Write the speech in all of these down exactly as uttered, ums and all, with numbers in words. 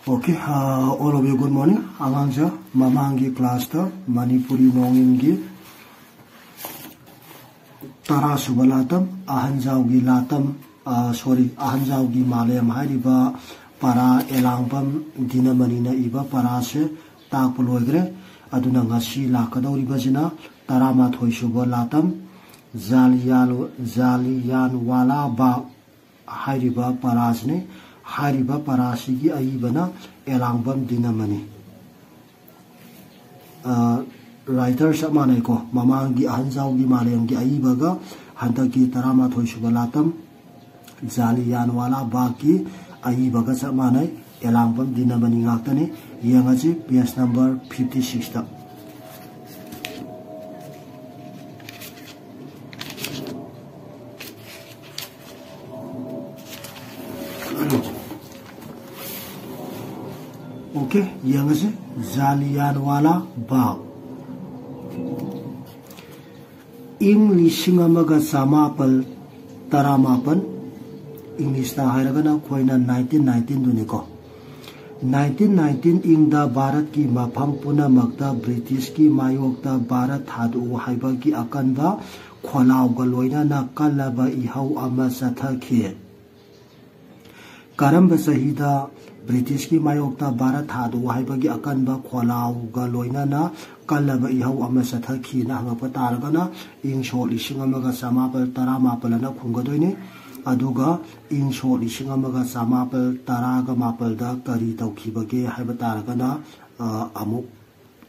Okay, uh, all of you, good morning. ꯑꯉꯥꯡꯁꯦ, ꯃꯃꯥꯡꯒꯤ class ꯇ ꯃꯅꯤꯄꯨꯔꯤ ꯅꯣꯡꯏꯟꯒꯤ ꯇꯔꯥ ꯁꯨꯕ ꯂꯥꯇꯝ, ꯑꯍꯟꯖꯥꯎꯒꯤ ꯂꯥꯇꯝ, ꯑ, sorry, ꯑꯍꯟꯖꯥꯎꯒꯤ ꯃꯥꯂꯦꯝ ꯍꯥꯏꯔꯤꯕ ꯄꯔꯥ ꯑꯦꯂꯥꯡꯕꯝ ꯗꯤꯅꯃꯅꯤꯅ ꯏꯕ ꯄꯔꯥꯁꯦ ꯇꯥꯛꯄ ꯂꯣꯏꯈ꯭ꯔꯦ꯫ ꯑꯗꯨꯅ ꯉꯁꯤ ꯂꯥꯛꯀꯗꯧꯔꯤꯕꯁꯤꯅ ꯇꯔꯥꯃꯥꯊꯣꯏ ꯁꯨꯕ ꯂꯥꯇꯝ, ꯖꯥꯂꯤꯌꯥꯟ-, ꯖꯥꯂꯤꯌꯥꯟꯋꯥꯂꯥ ꯕꯥꯒ ꯍꯥꯏꯔꯤꯕ ꯄꯔꯥꯁꯤꯅꯤ꯫ ꯍꯥꯏꯔꯤꯕ ꯄꯔꯥꯁꯤꯒꯤ ꯑꯏꯕꯅ ꯑꯦꯂꯥꯡꯕꯝ ꯗꯤꯅꯃꯅꯤ꯫ ꯑ, writer ꯆꯞ ꯃꯥꯟꯅꯩꯀꯣ꯫ ꯃꯃꯥꯡꯒꯤ ꯑꯍꯟꯖꯥꯎꯒꯤ ꯃꯥꯂꯦꯝꯒꯤ ꯑꯏꯕꯒ ꯍꯟꯗꯛꯀꯤ ꯇꯔꯥꯃꯥꯊꯣꯏ ꯁꯨꯕ ꯂꯥꯇꯝ, ꯖꯥꯂꯤꯌꯥꯟꯋꯥꯂꯥ ꯕꯥꯒꯀꯤ ꯑꯏꯕꯒ ꯆꯞ ꯃꯥꯟꯅꯩ꯫ ꯑꯦꯂꯥꯡꯕꯝ ꯗꯤꯅꯃꯅꯤ ꯉꯥꯛꯇꯅꯤ꯫ ꯌꯦꯡꯉꯁꯤ page number fifty six ꯇ꯫ Okay, ꯌꯦꯡꯉꯁꯤ꯫ ꯖꯥꯂꯤꯌꯥꯟꯋꯥꯂꯥ ꯕꯥꯒ꯫ ꯏꯪ ꯂꯤꯁꯤꯡ ꯑꯃꯒ ꯆꯃꯥꯄꯜ ꯇꯔꯥꯃꯥꯄꯜ, ꯏꯪꯂꯤꯁꯇ ꯍꯥꯏꯔꯒꯅ ꯑꯩꯈꯣꯏꯅ nineteen nineteen ꯗꯨꯅꯤꯀꯣ꯫ Nineteen nineteen ꯏꯪꯗ ꯚꯥꯔꯠꯀꯤ ꯃꯐꯝ ꯄꯨꯝꯅꯃꯛꯇ ꯕ꯭ꯔꯤꯇꯤꯁꯀꯤ ꯃꯥꯌꯣꯛꯇ ꯚꯥꯔꯠ ꯊꯥꯗꯣꯛꯎ ꯍꯥꯏꯕꯒꯤ ꯑꯀꯟꯕ ꯈꯣꯜꯂꯥꯎꯒ ꯂꯣꯏꯅꯅ ꯀꯜꯂꯕ ꯏꯍꯧ ꯑꯃ ꯆꯠꯊꯈꯤ꯫ ꯀꯔꯝꯕ ꯆꯍꯤꯗ ꯕ꯭ꯔꯤꯇꯤꯁꯀꯤ ꯃꯥꯌꯣꯛꯇ ꯚꯥꯔꯠ ꯊꯥꯗꯣꯛꯎ ꯍꯥꯏꯕꯒꯤ ꯑꯀꯟꯕ ꯈꯣꯜꯂꯥꯎꯒ ꯂꯣꯏꯅꯅ ꯀꯜꯂꯕ ꯏꯍꯧ ꯑꯃ ꯆꯠꯊꯈꯤꯅ ꯍꯪꯉꯛꯄ ꯇꯥꯔꯒꯅ, ꯏꯪ ꯁꯣꯛ ꯂꯤꯁꯤꯡ ꯑꯃꯒ ꯆꯃꯥꯄꯜ ꯇꯔꯥꯃꯥꯄꯜ ꯑꯅ ꯈꯨꯝꯒꯗꯣꯏꯅꯤ꯫ ꯑꯗꯨꯒ ꯏꯪ ꯁꯣꯛ ꯂꯤꯁꯤꯡ ꯑꯃꯒ ꯆꯃꯥꯄꯜ ꯇꯔꯥꯒ ꯃꯥꯄꯜꯗ ꯀꯔꯤ ꯇꯧꯈꯤꯕꯒꯦ ꯍꯥꯏꯕ ꯇꯥꯔꯒꯅ, ꯑ, ꯑꯃꯨꯛ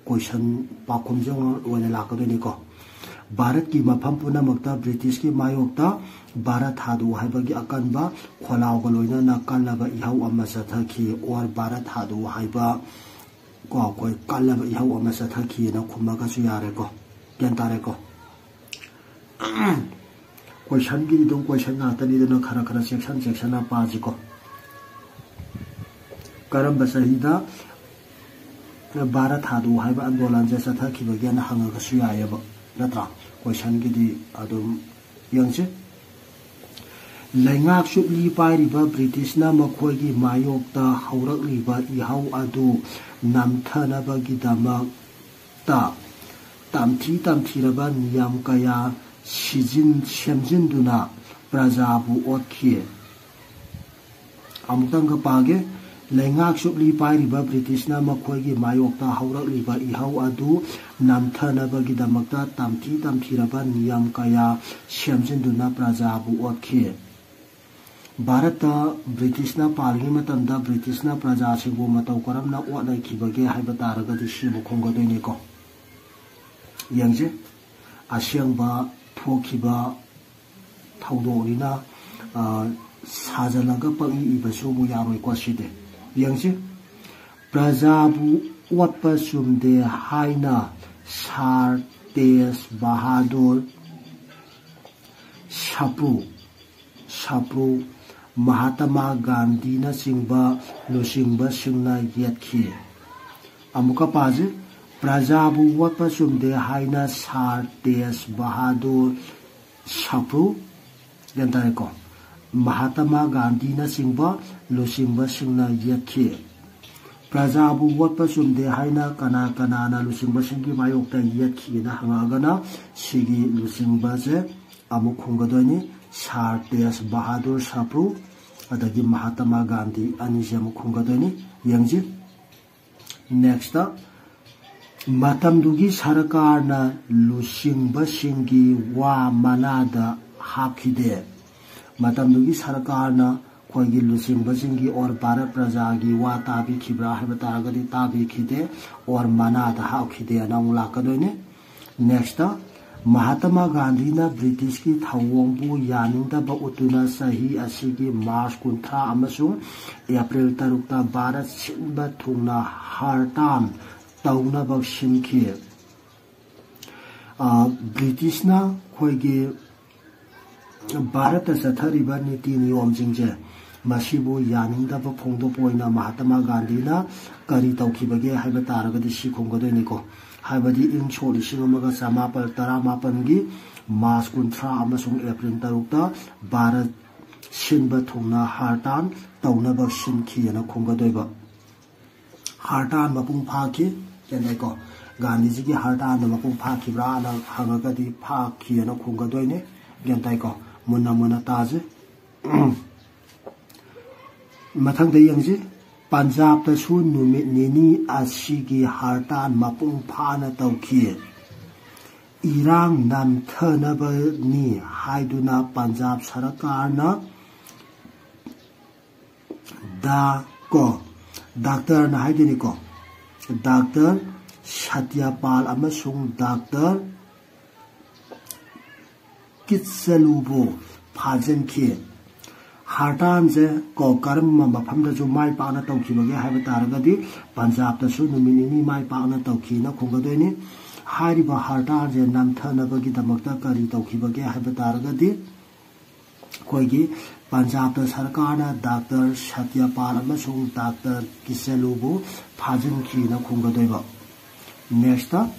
question ꯄꯥꯎꯈꯨꯝꯁꯦ ꯑꯣꯏꯅ ꯂꯥꯛꯀꯗꯣꯏꯅꯤꯀꯣ꯫ ꯚꯥꯔꯠꯀꯤ ꯃꯐꯝ ꯄꯨꯝꯅꯃꯛꯇ ꯕ꯭ꯔꯤꯇꯤꯁꯀꯤ ꯃꯥꯌꯣꯛꯇ ꯚꯥꯔꯠ ꯊꯥꯗꯣꯛꯎ ꯍꯥꯏꯕꯒꯤ ꯑꯀꯟꯕ ꯈꯣꯜꯂꯥꯎꯒ ꯂꯣꯏꯅꯅ ꯀꯜꯂꯕ ꯏꯍꯧ ꯑꯃ ꯆꯠꯊꯈꯤ, or ꯚꯥꯔꯠ ꯊꯥꯗꯣꯛꯎ ꯍꯥꯏꯕ ꯀꯣ, ꯑꯩꯈꯣꯏ ꯀꯜꯂꯕ ꯏꯍꯧ ꯑꯃ ꯆꯠꯊꯈꯤꯅ ꯈꯨꯝꯃꯒꯁꯨ ꯌꯥꯔꯦꯀꯣ꯫ ꯒ꯭ꯌꯥꯟ ꯇꯥꯔꯦꯀꯣ? Question ꯒꯤꯗꯤ ꯑꯗꯨꯝ question ꯉꯥꯛꯇꯅꯤꯗꯅ ꯈꯔ ꯈꯔ section section ꯅ ꯄꯥꯁꯤꯀꯣ꯫ ꯀꯔꯝꯕ ꯆꯍꯤꯗ ꯚꯥꯔꯠ ꯊꯥꯗꯣꯛꯎ ꯍꯥꯏꯕ ꯑꯟꯗꯣꯂꯟꯁꯦ ꯆꯠꯊꯈꯤꯕꯒꯦꯅ ꯍꯪꯉꯒꯁꯨ ꯌꯥꯏꯑꯕ, ꯅꯠꯇ꯭ꯔꯥ? Question ꯒꯤꯗꯤ ꯑꯗꯨꯝ ꯌꯦꯡꯁꯤ꯫ ꯂꯩꯉꯥꯛ ꯆꯨꯞꯂꯤ ꯄꯥꯏꯔꯤꯕ ꯕ꯭ꯔꯤꯇꯤꯁꯅ ꯃꯈꯣꯏꯒꯤ ꯃꯥꯌꯣꯛꯇ ꯍꯧꯔꯛꯂꯤꯕ ꯏꯍꯧ ꯑꯗꯨ ꯅꯝꯊꯅꯕꯒꯤꯗꯃꯛꯇ ꯇꯝꯊꯤ ꯇꯝꯊꯤꯔꯕ ꯅꯤꯌꯝ ꯀꯌꯥ ꯁꯤꯖꯤꯟ-, ꯁꯦꯝꯖꯤꯟꯗꯨꯅ ꯄ꯭ꯔꯖꯥꯕꯨ ꯑꯣꯠꯈꯤ꯫ ꯑꯃꯨꯛꯇꯪꯒ ꯄꯥꯒꯦ꯫ ꯂꯩꯉꯥꯛ ꯆꯨꯞꯂꯤ ꯄꯥꯏꯔꯤꯕ ꯕ꯭ꯔꯤꯇꯤꯁꯅ ꯃꯈꯣꯏꯒꯤ ꯃꯥꯌꯣꯛꯇ ꯍꯧꯔꯛꯂꯤꯕ ꯏꯍꯧ ꯑꯗꯨ ꯅꯝꯊꯅꯕꯒꯤꯗꯃꯛꯇ ꯇꯝꯊꯤ ꯇꯝꯊꯤꯔꯕ ꯅꯤꯌꯝ ꯀꯌꯥ ꯁꯦꯝꯖꯤꯟꯗꯨꯅ ꯄ꯭ꯔꯖꯥꯕꯨ ꯑꯣꯠꯈꯤ꯫ ꯚꯥꯔꯠꯇ ꯕ꯭ꯔꯤꯇꯤꯁꯅ ꯄꯥꯜꯂꯤꯉꯩ ꯃꯇꯝꯗ ꯕ꯭ꯔꯤꯇꯤꯁꯅ ꯄ꯭ꯔꯖꯥꯁꯤꯡꯕꯨ ꯃꯇꯧ ꯀꯔꯝꯅ ꯑꯣꯠꯅꯈꯤꯕꯒꯦ ꯍꯥꯏꯕ ꯇꯥꯔꯒꯗꯤ ꯁꯤꯕꯨ ꯈꯨꯝꯒꯗꯣꯏꯅꯤꯀꯣ꯫ ꯌꯦꯡꯁꯤ, ꯑꯁꯦꯡꯕ ꯊꯣꯛꯈꯤꯕ ꯊꯧꯗꯣꯛꯅꯤꯅ, ꯑ, ꯁꯥꯖꯜꯂꯒ ꯄꯪꯏ ꯏꯕꯁꯨ ꯑꯃꯨꯛ ꯌꯥꯔꯣꯏꯀꯣ ꯁꯤꯗꯤ꯫ ꯌꯦꯡꯁꯤ, ꯄ꯭ꯔꯖꯥꯕꯨ ꯑꯣꯠꯄ ꯆꯨꯝꯗꯦ ꯍꯥꯏꯅ ꯁꯥꯔ ꯇꯦꯖ ꯕꯍꯥꯗꯨꯔ ꯁꯄ꯭ꯔꯨ, ꯁꯄ꯭ꯔꯨ, ꯃꯍꯥꯇꯃꯥ ꯒꯥꯟꯙꯤꯅꯆꯤꯡꯕ ꯂꯨꯆꯤꯡꯕꯁꯤꯡꯅ ꯌꯦꯠꯈꯤ꯫ ꯑꯃꯨꯛꯀ ꯄꯥꯖꯩ, ꯄ꯭ꯔꯖꯥꯕꯨ ꯑꯣꯠꯄ ꯆꯨꯝꯗꯦ ꯍꯥꯏꯅ ꯁꯥꯔ ꯇꯦꯖ ꯕꯍꯥꯗꯨꯔ ꯁꯄ꯭ꯔꯨ, ꯒ꯭ꯌꯥꯟ ꯇꯥꯔꯦꯀꯣ, ꯃꯍꯥꯇꯃꯥ ꯒꯥꯟꯙꯤꯅꯆꯤꯡꯕ ꯂꯨꯆꯤꯡꯕꯁꯤꯡꯅ ꯌꯦꯠꯈꯤ꯫ ꯄ꯭ꯔꯖꯥꯕꯨ ꯑꯣꯠꯄ ꯆꯨꯝꯗꯦ ꯍꯥꯏꯅ ꯀꯅꯥ ꯀꯅꯥꯅ ꯂꯨꯆꯤꯡꯕꯁꯤꯡꯒꯤ ꯃꯥꯌꯣꯛꯇ ꯌꯦꯠꯈꯤꯒꯦꯅ ꯍꯪꯉꯛꯑꯒꯅ ꯁꯤꯒꯤ ꯂꯨꯆꯤꯡꯕꯁꯦ ꯑꯃꯨꯛ ꯈꯨꯝꯒꯗꯣꯏꯅꯤ, ꯁꯥꯔ ꯇꯦꯖ ꯕꯍꯥꯗꯨꯔ ꯁꯄ꯭ꯔꯨ ꯑꯗꯒꯤ ꯃꯍꯥꯇꯃꯥ ꯒꯥꯟꯙꯤ ꯑꯅꯤꯁꯦ ꯑꯃꯨꯛ ꯈꯨꯝꯒꯗꯣꯏꯅꯤ꯫ ꯌꯦꯡꯁꯤ꯫ Next, ꯃꯇꯝꯗꯨꯒꯤ ꯁꯔꯀꯥꯔꯅ ꯂꯨꯆꯤꯡꯕꯁꯤꯡꯒꯤ ꯋꯥ ꯃꯅꯥꯗ ꯍꯥꯞꯈꯤꯗꯦ꯫ ꯃꯇꯝꯗꯨꯒꯤ ꯁꯔꯀꯥꯔꯅ ꯑꯩꯈꯣꯏꯒꯤ ꯂꯨꯆꯤꯡꯕꯁꯤꯡꯒꯤ ꯑꯣꯔ ꯚꯥꯔꯠ ꯄ꯭ꯔꯖꯥꯒꯤ ꯋꯥ ꯇꯥꯕꯤꯈꯤꯕ꯭ꯔꯥ ꯍꯥꯏꯕ ꯇꯥꯔꯒꯗꯤ ꯇꯥꯕꯤꯈꯤꯗꯦ, ꯑꯣꯔ ꯃꯅꯥꯗ ꯍꯥꯞꯈꯤꯗꯦꯅ ꯑꯃꯨꯛ ꯂꯥꯛꯀꯗꯣꯏꯅꯤ꯫ Next, ꯃꯍꯥꯇꯃꯥ ꯒꯥꯟꯙꯤꯅ ꯕ꯭ꯔꯤꯇꯤꯁꯀꯤ ꯊꯧꯑꯣꯡꯕꯨ ꯌꯥꯅꯤꯡꯗꯕ ꯎꯠꯇꯨꯅ ꯆꯍꯤ ꯑꯁꯤꯒꯤ ꯃꯥꯔꯆ ꯀꯨꯟꯊ꯭ꯔꯥ ꯑꯃꯁꯨꯡ ꯑꯦꯄ꯭ꯔꯤꯜ ꯇꯔꯨꯛꯇ ꯚꯥꯔꯠ ꯁꯤꯟꯕ ꯊꯨꯡꯅ ꯍꯔꯇꯥꯟ ꯇꯧꯅꯕ ꯁꯤꯟꯈꯤ꯫ ꯑ, ꯕ꯭ꯔꯤꯇꯤꯁꯅ ꯑꯩꯈꯣꯏꯒꯤ ꯚꯥꯔꯠꯇ ꯆꯠꯊꯔꯤꯕ ꯅꯤꯇꯤ ꯅꯤꯌꯣꯝꯁꯤꯡꯁꯦ ꯃꯁꯤꯕꯨ ꯌꯥꯅꯤꯡꯗꯕ ꯐꯣꯡꯗꯣꯛꯄ ꯑꯣꯏꯅ ꯃꯍꯥꯇꯃꯥ ꯒꯥꯟꯙꯤꯅ ꯀꯔꯤ ꯇꯧꯈꯤꯕꯒꯦ ꯍꯥꯏꯕ ꯇꯥꯔꯒꯗꯤ ꯁꯤ ꯈꯨꯝꯒꯗꯣꯏꯅꯤꯀꯣ꯫ ꯍꯥꯏꯕꯗꯤ ꯏꯪ ꯁꯣꯛ ꯂꯤꯁꯤꯡ ꯑꯃꯒ ꯆꯃꯥꯄꯜ ꯇꯔꯥꯃꯥꯄꯜꯒꯤ ꯃꯥꯔꯆ ꯀꯨꯟꯊ꯭ꯔꯥ ꯑꯃꯁꯨꯡ ꯑꯦꯄ꯭ꯔꯤꯜ ꯇꯔꯨꯛꯇ ꯚꯥꯔꯠ ꯁꯤꯟꯕ ꯊꯨꯡꯅ ꯍꯔꯇꯥꯟ ꯇꯧꯅꯕ ꯁꯤꯟꯈꯤꯑꯅ ꯈꯨꯝꯒꯗꯣꯏꯕ꯫ ꯍꯔꯇꯥꯟ ꯃꯄꯨꯡ ꯐꯥꯈꯤ꯫ ꯒ꯭ꯌꯥꯟ ꯇꯥꯏꯀꯣ? ꯒꯥꯟꯙꯤꯖꯤꯒꯤ ꯍꯔꯇꯥꯟꯗꯣ ꯃꯄꯨꯡ ꯐꯥꯈꯤꯕ꯭ꯔꯥꯅ ꯍꯪꯉꯒꯗꯤ ꯐꯥꯈꯤꯑꯅ ꯈꯨꯝꯒꯗꯣꯏꯅꯦ꯫ ꯒ꯭ꯌꯥꯟ ꯇꯥꯏꯀꯣ? ꯃꯨꯟꯅ ꯃꯨꯟꯅ ꯇꯥꯁꯦ꯫ ꯃꯊꯪꯗ ꯌꯦꯡꯁꯤ꯫ ꯄꯟꯖꯥꯕꯇꯁꯨ ꯅꯨꯃꯤꯠ ꯅꯤꯅꯤ ꯑꯁꯤꯒꯤ ꯍꯔꯇꯥꯟ ꯃꯄꯨꯡ ꯐꯥꯅ ꯇꯧꯈꯤ꯫ ꯏꯔꯥꯡ ꯅꯝꯊꯅꯕꯅꯤ ꯍꯥꯏꯗꯨꯅ ꯄꯟꯖꯥꯕ ꯁꯔꯀꯥꯔꯅ ꯗ ꯀꯣ ꯗꯥꯛꯇꯔꯅ ꯍꯥꯏꯗꯣꯏꯅꯤꯀꯣ, ꯗꯥꯛꯇꯔ ꯁꯇ꯭ꯌꯄꯥꯜ ꯑꯃꯁꯨꯡ ꯗꯥꯛꯇꯔ ꯀꯤꯠꯁꯂꯨꯕꯨ ꯐꯥꯖꯤꯟꯈꯤ꯫ ꯍꯔꯇꯥꯟꯁꯦ ꯀꯣ ꯀꯔꯝꯕ ꯃꯐꯝꯗꯁꯨ ꯃꯥꯏ ꯄꯥꯛꯅ ꯇꯧꯈꯤꯕꯒꯦ ꯍꯥꯏꯕ ꯇꯥꯔꯒꯗꯤ, ꯄꯟꯖꯥꯕꯇꯁꯨ ꯅꯨꯃꯤꯠ ꯅꯤꯅꯤ ꯃꯥꯏ ꯄꯥꯛꯅ ꯇꯧꯈꯤꯅ ꯈꯨꯝꯒꯗꯣꯏꯅꯤ꯫ ꯍꯥꯏꯔꯤꯕ ꯍꯔꯇꯥꯟꯁꯦ ꯅꯝꯊꯅꯕꯒꯤꯗꯃꯛꯇ ꯀꯔꯤ ꯇꯧꯈꯤꯕꯒꯦ ꯍꯥꯏꯕ ꯇꯥꯔꯒꯗꯤ, ꯑꯩꯈꯣꯏꯒꯤ ꯄꯟꯖꯥꯕꯇ ꯁꯔꯀꯥꯔꯅ ꯗꯥꯛꯇꯔ ꯁꯇ꯭ꯌꯄꯥꯜ ꯑꯃꯁꯨꯡ ꯗꯥꯛꯇꯔ ꯀꯤꯁꯦꯂꯨꯕꯨ ꯐꯥꯖꯤꯟꯈꯤꯅ ꯈꯨꯝꯒꯗꯣꯏꯕ꯫ ꯅꯦꯛꯁꯇ,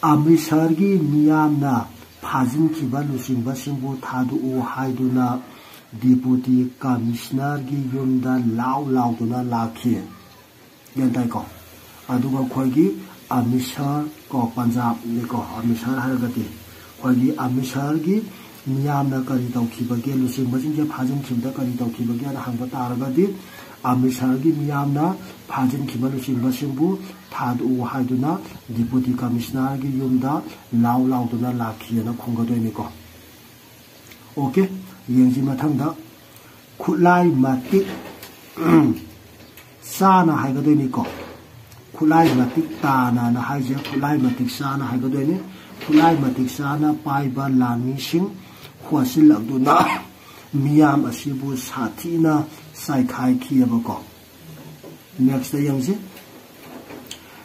ꯑꯃ꯭ꯔꯤꯠꯁꯔꯒꯤ ꯃꯤꯌꯥꯝꯅ ꯐꯥꯖꯤꯟꯈꯤꯕ ꯂꯨꯆꯤꯡꯕꯁꯤꯡꯕꯨ ꯊꯥꯗꯣꯛꯎ ꯍꯥꯏꯗꯨꯅ ꯗꯤꯄꯨꯇꯤ ꯀꯃꯤꯁꯅꯔꯒꯤ ꯌꯨꯝꯗ ꯂꯥꯎ ꯂꯥꯎꯗꯨꯅ ꯂꯥꯛꯈꯤ꯫ ꯒ꯭ꯌꯥꯟ ꯇꯥꯏꯀꯣ? ꯑꯗꯨꯒ ꯑꯩꯈꯣꯏꯒꯤ ꯑꯃ꯭ꯔꯤꯠꯁꯔ ꯀꯣ, ꯄꯟꯖꯥꯕꯅꯤꯀꯣ, ꯑꯃ꯭ꯔꯤꯠꯁꯔ ꯍꯥꯏꯔꯒꯗꯤ ꯑꯩꯈꯣꯏꯒꯤ ꯑꯃ꯭ꯔꯤꯠꯁꯔꯒꯤ ꯃꯤꯌꯥꯝꯅ ꯀꯔꯤ ꯇꯧꯈꯤꯕꯒꯦ, ꯂꯨꯆꯤꯡꯕꯁꯤꯡꯁꯦ ꯐꯥꯖꯤꯟꯈꯤꯕꯗ ꯀꯔꯤ ꯇꯧꯈꯤꯕꯒꯦꯅ ꯍꯪꯕ ꯇꯥꯔꯒꯗꯤ, ꯑꯃ꯭ꯔꯤꯠꯁꯔꯒꯤ ꯃꯤꯌꯥꯝꯅ ꯐꯥꯖꯤꯟꯈꯤꯕ ꯂꯨꯆꯤꯡꯕꯁꯤꯡꯕꯨ ꯊꯥꯗꯣꯛꯎ ꯍꯥꯏꯗꯨꯅ ꯗꯤꯄꯨꯇꯤ ꯀꯃꯤꯁꯅꯔꯒꯤ ꯌꯨꯝꯗ ꯂꯥꯎ ꯂꯥꯎꯗꯨꯅ ꯂꯥꯛꯈꯤꯑꯅ ꯈꯨꯝꯒꯗꯣꯏꯅꯤꯀꯣ꯫ ꯑꯣꯀꯦ, ꯌꯦꯡꯁꯤ ꯃꯊꯪꯗ꯫ ꯈꯨꯠꯂꯥꯏ ꯃꯇꯤꯛ ꯆꯥꯅ ꯍꯥꯏꯒꯗꯣꯏꯅꯤꯀꯣ꯫ ꯈꯨꯠꯂꯥꯏ ꯃꯇꯤꯛ ꯇꯥꯅꯅ ꯍꯥꯏꯁꯦ ꯈꯨꯠꯂꯥꯏ ꯃꯇꯤꯛ ꯆꯥꯅ ꯍꯥꯏꯒꯗꯣꯏꯅꯤ꯫ ꯈꯨꯠꯂꯥꯏ ꯃꯇꯤꯛ ꯆꯥꯅ ꯄꯥꯏꯕ ꯂꯥꯟꯃꯤꯁꯤꯡ ꯍꯣꯠꯆꯤꯜꯂꯛꯇꯨꯅ ꯃꯤꯌꯥꯝ ꯑꯁꯤꯕꯨ ꯁꯥꯊꯤꯅ ꯆꯥꯏꯈꯥꯏꯈꯤꯑꯕꯀꯣ꯫ ꯅꯦꯛꯁꯇ ꯌꯦꯡꯁꯤ꯫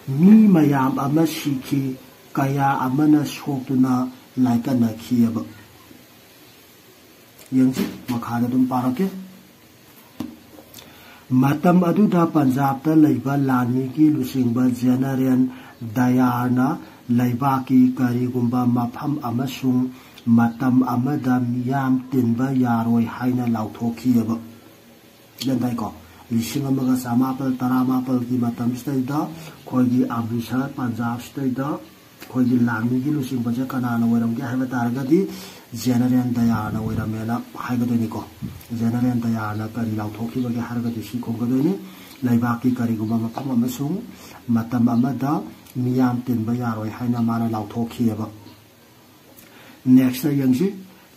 ꯃꯤ ꯃꯌꯥꯝ ꯑꯃ ꯁꯤꯈꯤ, ꯀꯌꯥ ꯑꯃꯅ ꯁꯣꯛꯇꯨꯅ ꯂꯥꯏꯀꯠꯅꯈꯤꯑꯕ꯫ ꯌꯦꯡꯁꯤ, ꯃꯈꯥꯗ ꯑꯗꯨꯝ ꯄꯥꯔꯛꯀꯦ꯫ ꯃꯇꯝ ꯑꯗꯨꯗ ꯄꯟꯖꯥꯕꯇ ꯂꯩꯕ ꯂꯥꯟꯃꯤꯒꯤ ꯂꯨꯆꯤꯡꯕ ꯖꯦꯅꯔꯦꯜ ꯗꯌꯥꯔꯅ ꯂꯩꯕꯥꯛꯀꯤ ꯀꯔꯤꯒꯨꯝꯕ ꯃꯐꯝ ꯑꯃꯁꯨꯡ ꯃꯇꯝ ꯑꯃꯗ ꯃꯤꯌꯥꯝ ꯇꯤꯟꯕ ꯌꯥꯔꯣꯏ ꯍꯥꯏꯅ ꯂꯥꯎꯊꯣꯛꯈꯤꯑꯕ꯫ ꯒ꯭ꯌꯥꯟ ꯇꯥꯏꯀꯣ? ꯂꯤꯁꯤꯡ ꯑꯃꯒ ꯆꯃꯥꯄꯜ ꯇꯔꯥꯃꯥꯄꯜꯒꯤ ꯃꯇꯝꯁꯤꯗꯩꯗ ꯑꯩꯈꯣꯏꯒꯤ ꯑꯃ꯭ꯔꯤꯠꯁꯔ ꯄꯟꯖꯥꯕꯁꯤꯗꯩꯗ ꯑꯩꯈꯣꯏꯒꯤ ꯂꯥꯟꯃꯤꯒꯤ ꯂꯨꯆꯤꯡꯕꯁꯦ ꯀꯅꯥꯅ ꯑꯣꯏꯔꯝꯒꯦ ꯍꯥꯏꯕ ꯇꯥꯔꯒꯗꯤ ꯖꯦꯅꯔꯦꯜ ꯗꯌꯥꯔꯅ ꯑꯣꯏꯔꯝꯃꯦꯅ ꯍꯥꯏꯒꯗꯣꯏꯅꯤꯀꯣ꯫ ꯖꯦꯅꯔꯦꯜ ꯗꯌꯥꯔꯅ ꯀꯔꯤ ꯂꯥꯎꯊꯣꯛꯈꯤꯕꯒꯦ ꯍꯥꯏꯔꯒꯗꯤ ꯁꯤ ꯈꯨꯝꯒꯗꯣꯏꯅꯤ: ꯂꯩꯕꯥꯛꯀꯤ ꯀꯔꯤꯒꯨꯝꯕ ꯃꯐꯝ ꯑꯃꯁꯨꯡ ꯃꯇꯝ ꯑꯃꯗ ꯃꯤꯌꯥꯝ ꯇꯤꯟꯕ ꯌꯥꯔꯣꯏ ꯍꯥꯏꯅ ꯃꯥꯅ ꯂꯥꯎꯊꯣꯛꯈꯤꯑꯕ꯫ ꯅꯦꯛꯁꯇ ꯌꯦꯡꯁꯤ꯫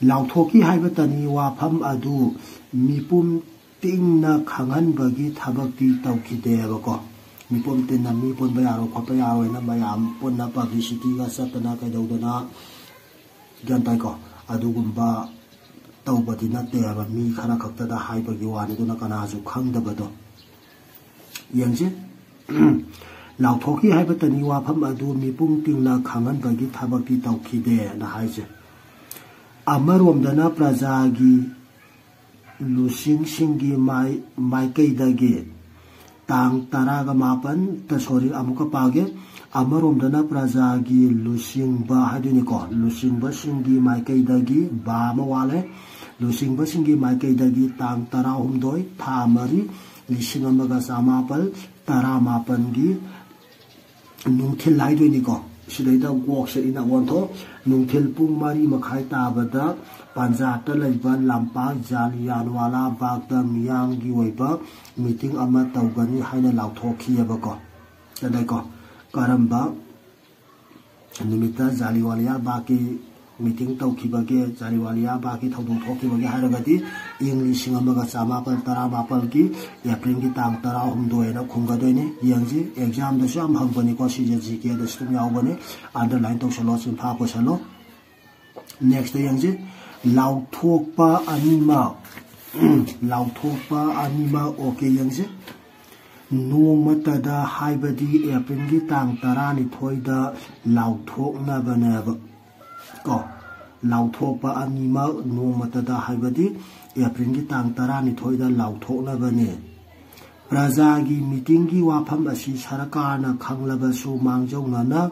ꯂꯥꯎꯊꯣꯛꯈꯤ ꯍꯥꯏꯕꯇꯅꯤ ꯋꯥꯐꯝ ꯑꯗꯨ ꯃꯤꯄꯨꯝ ꯇꯤꯡꯅ ꯈꯪꯍꯟꯕꯒꯤ ꯊꯕꯛꯇꯤ ꯇꯧꯈꯤꯗꯦꯕꯀꯣ꯫ ꯃꯤꯄꯨꯝ ꯇꯤꯟꯅ ꯃꯤ ꯄꯨꯟꯕ ꯌꯥꯔꯣꯏ ꯈꯣꯠꯄ ꯌꯥꯔꯣꯏꯅ ꯃꯌꯥꯝ ꯄꯨꯟꯅ ꯄꯕ꯭ꯂꯤꯁꯤꯇꯤꯒ ꯆꯠꯇꯅ ꯀꯩꯗꯧꯗꯅ, ꯒ꯭ꯌꯥꯟ ꯇꯥꯏꯀꯣ? ꯑꯗꯨꯒꯨꯝꯕ ꯇꯧꯕꯗꯤ ꯅꯠꯇꯦꯕ, ꯃꯤ ꯈꯔ ꯈꯛꯇꯗ ꯍꯥꯏꯕꯒꯤ ꯋꯥꯅꯤ, ꯑꯗꯨꯅ ꯀꯅꯥꯁꯨ ꯈꯪꯗꯕꯗꯣ꯫ ꯌꯦꯡꯁꯤ꯫ ꯂꯥꯎꯊꯣꯛꯈꯤ ꯍꯥꯏꯕꯇꯅꯤ ꯋꯥꯐꯝ ꯑꯗꯨ ꯃꯤꯄꯨꯝ ꯇꯤꯡꯅ ꯈꯪꯍꯟꯕꯒꯤ ꯊꯕꯛꯇꯤ ꯇꯧꯈꯤꯗꯦꯅ ꯍꯥꯏꯁꯦ꯫ ꯑꯃꯔꯣꯝꯗꯅ ꯄ꯭ꯔꯖꯥꯒꯤ ꯂꯨꯆꯤꯡꯁꯤꯡꯒꯤ ꯃꯥꯏ-, ꯃꯥꯏꯀꯩꯗꯒꯤ ꯇꯥꯡ ꯇꯔꯥꯒ ꯃꯥꯄꯟ, ꯁꯣꯔꯤ, ꯑꯃꯨꯛꯀ ꯄꯥꯒꯦ꯫ ꯑꯃꯔꯣꯝꯗꯅ ꯄ꯭ꯔꯖꯥꯒꯤ ꯂꯨꯆꯤꯡꯕ ꯍꯥꯏꯗꯣꯏꯅꯤꯀꯣ, ꯂꯨꯆꯤꯡꯕꯁꯤꯡꯒꯤ ꯃꯥꯏꯀꯩꯗꯒꯤ, ꯕꯥ ꯑꯃ ꯋꯥꯠꯂꯦ, ꯂꯨꯆꯤꯡꯕꯁꯤꯡꯒꯤ ꯃꯥꯏꯀꯩꯗꯒꯤ ꯇꯥꯡ ꯇꯔꯥꯍꯨꯝꯗꯣꯏ, ꯊꯥ ꯃꯔꯤ, ꯂꯤꯁꯤꯡ ꯑꯃꯒ ꯆꯃꯥꯄꯜ ꯇꯔꯥꯃꯥꯄꯜꯒꯤ ꯅꯨꯡꯊꯤꯜ ꯍꯥꯏꯗꯣꯏꯅꯤꯀꯣ꯫ ꯁꯤꯗꯩꯗ ꯒꯣꯛꯁꯦ ꯏꯅ ꯑꯣꯟꯊꯣꯛ꯫ ꯅꯨꯡꯊꯤꯜ ꯄꯨꯡ ꯃꯔꯤ ꯃꯈꯥꯏ ꯇꯥꯕꯗ ꯄꯟꯖꯥꯕꯇ ꯂꯩꯕ ꯂꯝꯄꯥꯛ ꯖꯥꯂꯤꯌꯥꯟꯋꯥꯂꯥ ꯕꯥꯒꯇ ꯃꯤꯌꯥꯝꯒꯤ ꯑꯣꯏꯕ ꯃꯤꯇꯤꯡ ꯑꯃ ꯇꯧꯒꯅꯤ ꯍꯥꯏꯅ ꯂꯥꯎꯊꯣꯛꯈꯤꯑꯕꯀꯣ꯫ ꯑꯗꯩꯀꯣ, ꯀꯔꯝꯕ ꯅꯨꯃꯤꯠꯇ ꯖꯥꯂꯤꯌꯥꯟꯋꯥꯂꯥ ꯕꯥꯒꯀꯤ ꯃꯤꯇꯤꯡ ꯇꯧꯈꯤꯕꯒꯦ, ꯖꯥꯂꯤꯌꯥꯟꯋꯥꯂꯥ ꯕꯥꯒꯀꯤ ꯊꯧꯗꯣꯛ ꯊꯣꯛꯈꯤꯕꯒꯦ ꯍꯥꯏꯔꯒꯗꯤ ꯏꯪ ꯂꯤꯁꯤꯡ ꯑꯃꯒ ꯆꯃꯥꯄꯜ ꯇꯔꯥꯃꯥꯄꯜꯒꯤ ꯑꯦꯄ꯭ꯔꯤꯜꯒꯤ ꯇꯥꯡ ꯇꯔꯥꯍꯨꯝꯗꯣꯏ ꯍꯥꯏꯅ ꯈꯨꯝꯒꯗꯣꯏꯅꯤ꯫ ꯌꯦꯡꯁꯤ, ꯑꯦꯛꯖꯥꯝꯗꯁꯨ ꯌꯥꯝ ꯍꯪꯕꯅꯤꯀꯣ, ꯁꯤꯁꯦ ꯖꯤ ꯀꯦꯗꯁꯨ ꯑꯗꯨꯝ ꯌꯥꯎꯕꯅꯤ꯫ ꯑꯟꯗꯔꯂꯥꯏꯟ ꯇꯧꯁꯜꯂꯣ, ꯆꯤꯟꯐꯥ ꯄꯨꯁꯜꯂꯣ꯫ ꯅꯦꯛꯁꯇ ꯌꯦꯡꯁꯤ, ꯂꯥꯎꯊꯣꯛꯄ ꯑꯅꯤꯃꯛ, ꯂꯥꯎꯊꯣꯛꯄ ꯑꯅꯤꯃꯛ, ꯑꯣꯀꯦ, ꯌꯦꯡꯁꯤ꯫ ꯅꯣꯡꯃꯇꯗ ꯍꯥꯏꯕꯗꯤ ꯑꯦꯄ꯭ꯔꯤꯜꯒꯤ ꯇꯥꯡ ꯇꯔꯥꯅꯤꯊꯣꯏꯗ ꯂꯥꯎꯊꯣꯛꯅꯕꯅꯦꯕ꯫ ꯀꯣ, ꯂꯥꯎꯊꯣꯛꯄ ꯑꯅꯤꯃꯛ ꯅꯣꯡꯃꯇꯗ ꯍꯥꯏꯕꯗꯤ ꯑꯦꯄ꯭ꯔꯤꯜꯒꯤ ꯇꯥꯡ ꯇꯔꯥꯅꯤꯊꯣꯏꯗ ꯂꯥꯎꯊꯣꯛꯅꯕꯅꯦ꯫ ꯄ꯭ꯔꯖꯥꯒꯤ ꯃꯤꯇꯤꯡꯒꯤ ꯋꯥꯐꯝ ꯑꯁꯤ ꯁꯔꯀꯥꯔꯅ ꯈꯪꯂꯕꯁꯨ ꯃꯥꯡꯖꯧꯅꯅ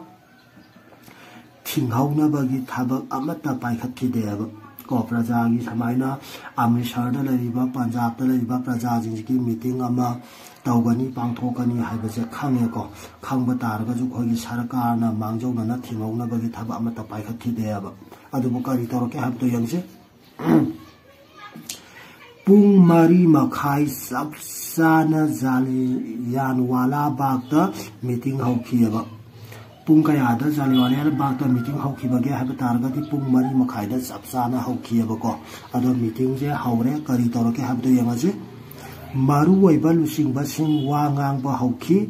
ꯁꯤꯡꯍꯧꯅꯕꯒꯤ ꯊꯕꯛ ꯑꯃꯠꯇ ꯄꯥꯏꯈꯠꯈꯤꯗꯦꯕ꯫ ꯀꯣ, ꯄ꯭ꯔꯖꯥꯒꯤ ꯁꯨꯃꯥꯏꯅ ꯑꯃ꯭ꯔꯤꯠꯁꯔꯗ ꯂꯩꯔꯤꯕ, ꯄꯟꯖꯥꯕꯇ ꯂꯩꯔꯤꯕ ꯄ꯭ꯔꯖꯥꯁꯤꯡꯁꯤꯒꯤ ꯃꯤꯇꯤꯡ ꯑꯃ ꯇꯧꯒꯅꯤ, ꯄꯥꯡꯊꯣꯛꯀꯅꯤ ꯍꯥꯏꯕꯁꯦ ꯈꯪꯉꯦꯀꯣ꯫ ꯈꯪꯕ ꯇꯥꯔꯒꯁꯨ ꯑꯩꯈꯣꯏꯒꯤ ꯁꯔꯀꯥꯔꯅ ꯃꯥꯡꯖꯧꯅꯅ ꯊꯤꯡꯍꯧꯅꯕꯒꯤ ꯊꯕꯛ ꯑꯃꯠꯇ ꯄꯥꯏꯈꯠꯈꯤꯗꯦꯕ꯫ ꯑꯗꯨꯕꯨ ꯀꯔꯤ ꯇꯧꯔꯛꯀꯦ ꯍꯥꯏꯕꯗꯣ ꯌꯦꯡꯁꯤ꯫ ꯄꯨꯡ ꯃꯔꯤ ꯃꯈꯥꯏ ꯆꯞ ꯆꯥꯅ ꯖꯥꯂꯤꯌꯥꯟꯋꯥꯂꯥ ꯕꯥꯒꯇ ꯃꯤꯇꯤꯡ ꯍꯧꯈꯤꯑꯕ꯫ ꯄꯨꯡ ꯀꯌꯥꯗ ꯖꯥꯂꯤꯌꯥꯟꯋꯥꯂꯥ ꯕꯥꯒꯇ ꯃꯤꯇꯤꯡ ꯍꯧꯈꯤꯕꯒꯦ ꯍꯥꯏꯕ ꯇꯥꯔꯒꯗꯤ ꯄꯨꯡ ꯃꯔꯤ ꯃꯈꯥꯏꯗ ꯆꯞ ꯆꯥꯅ ꯍꯧꯈꯤꯑꯕꯀꯣ꯫ ꯑꯗꯣ ꯃꯤꯇꯤꯡꯁꯦ ꯍꯧꯔꯦ, ꯀꯔꯤ ꯇꯧꯔꯛꯀꯦ ꯍꯥꯏꯕꯗꯣ ꯌꯦꯡꯉꯁꯤ꯫ ꯃꯔꯨꯑꯣꯏꯕ ꯂꯨꯆꯤꯡꯕꯁꯤꯡ ꯋꯥ ꯉꯥꯡꯕ ꯍꯧꯈꯤ꯫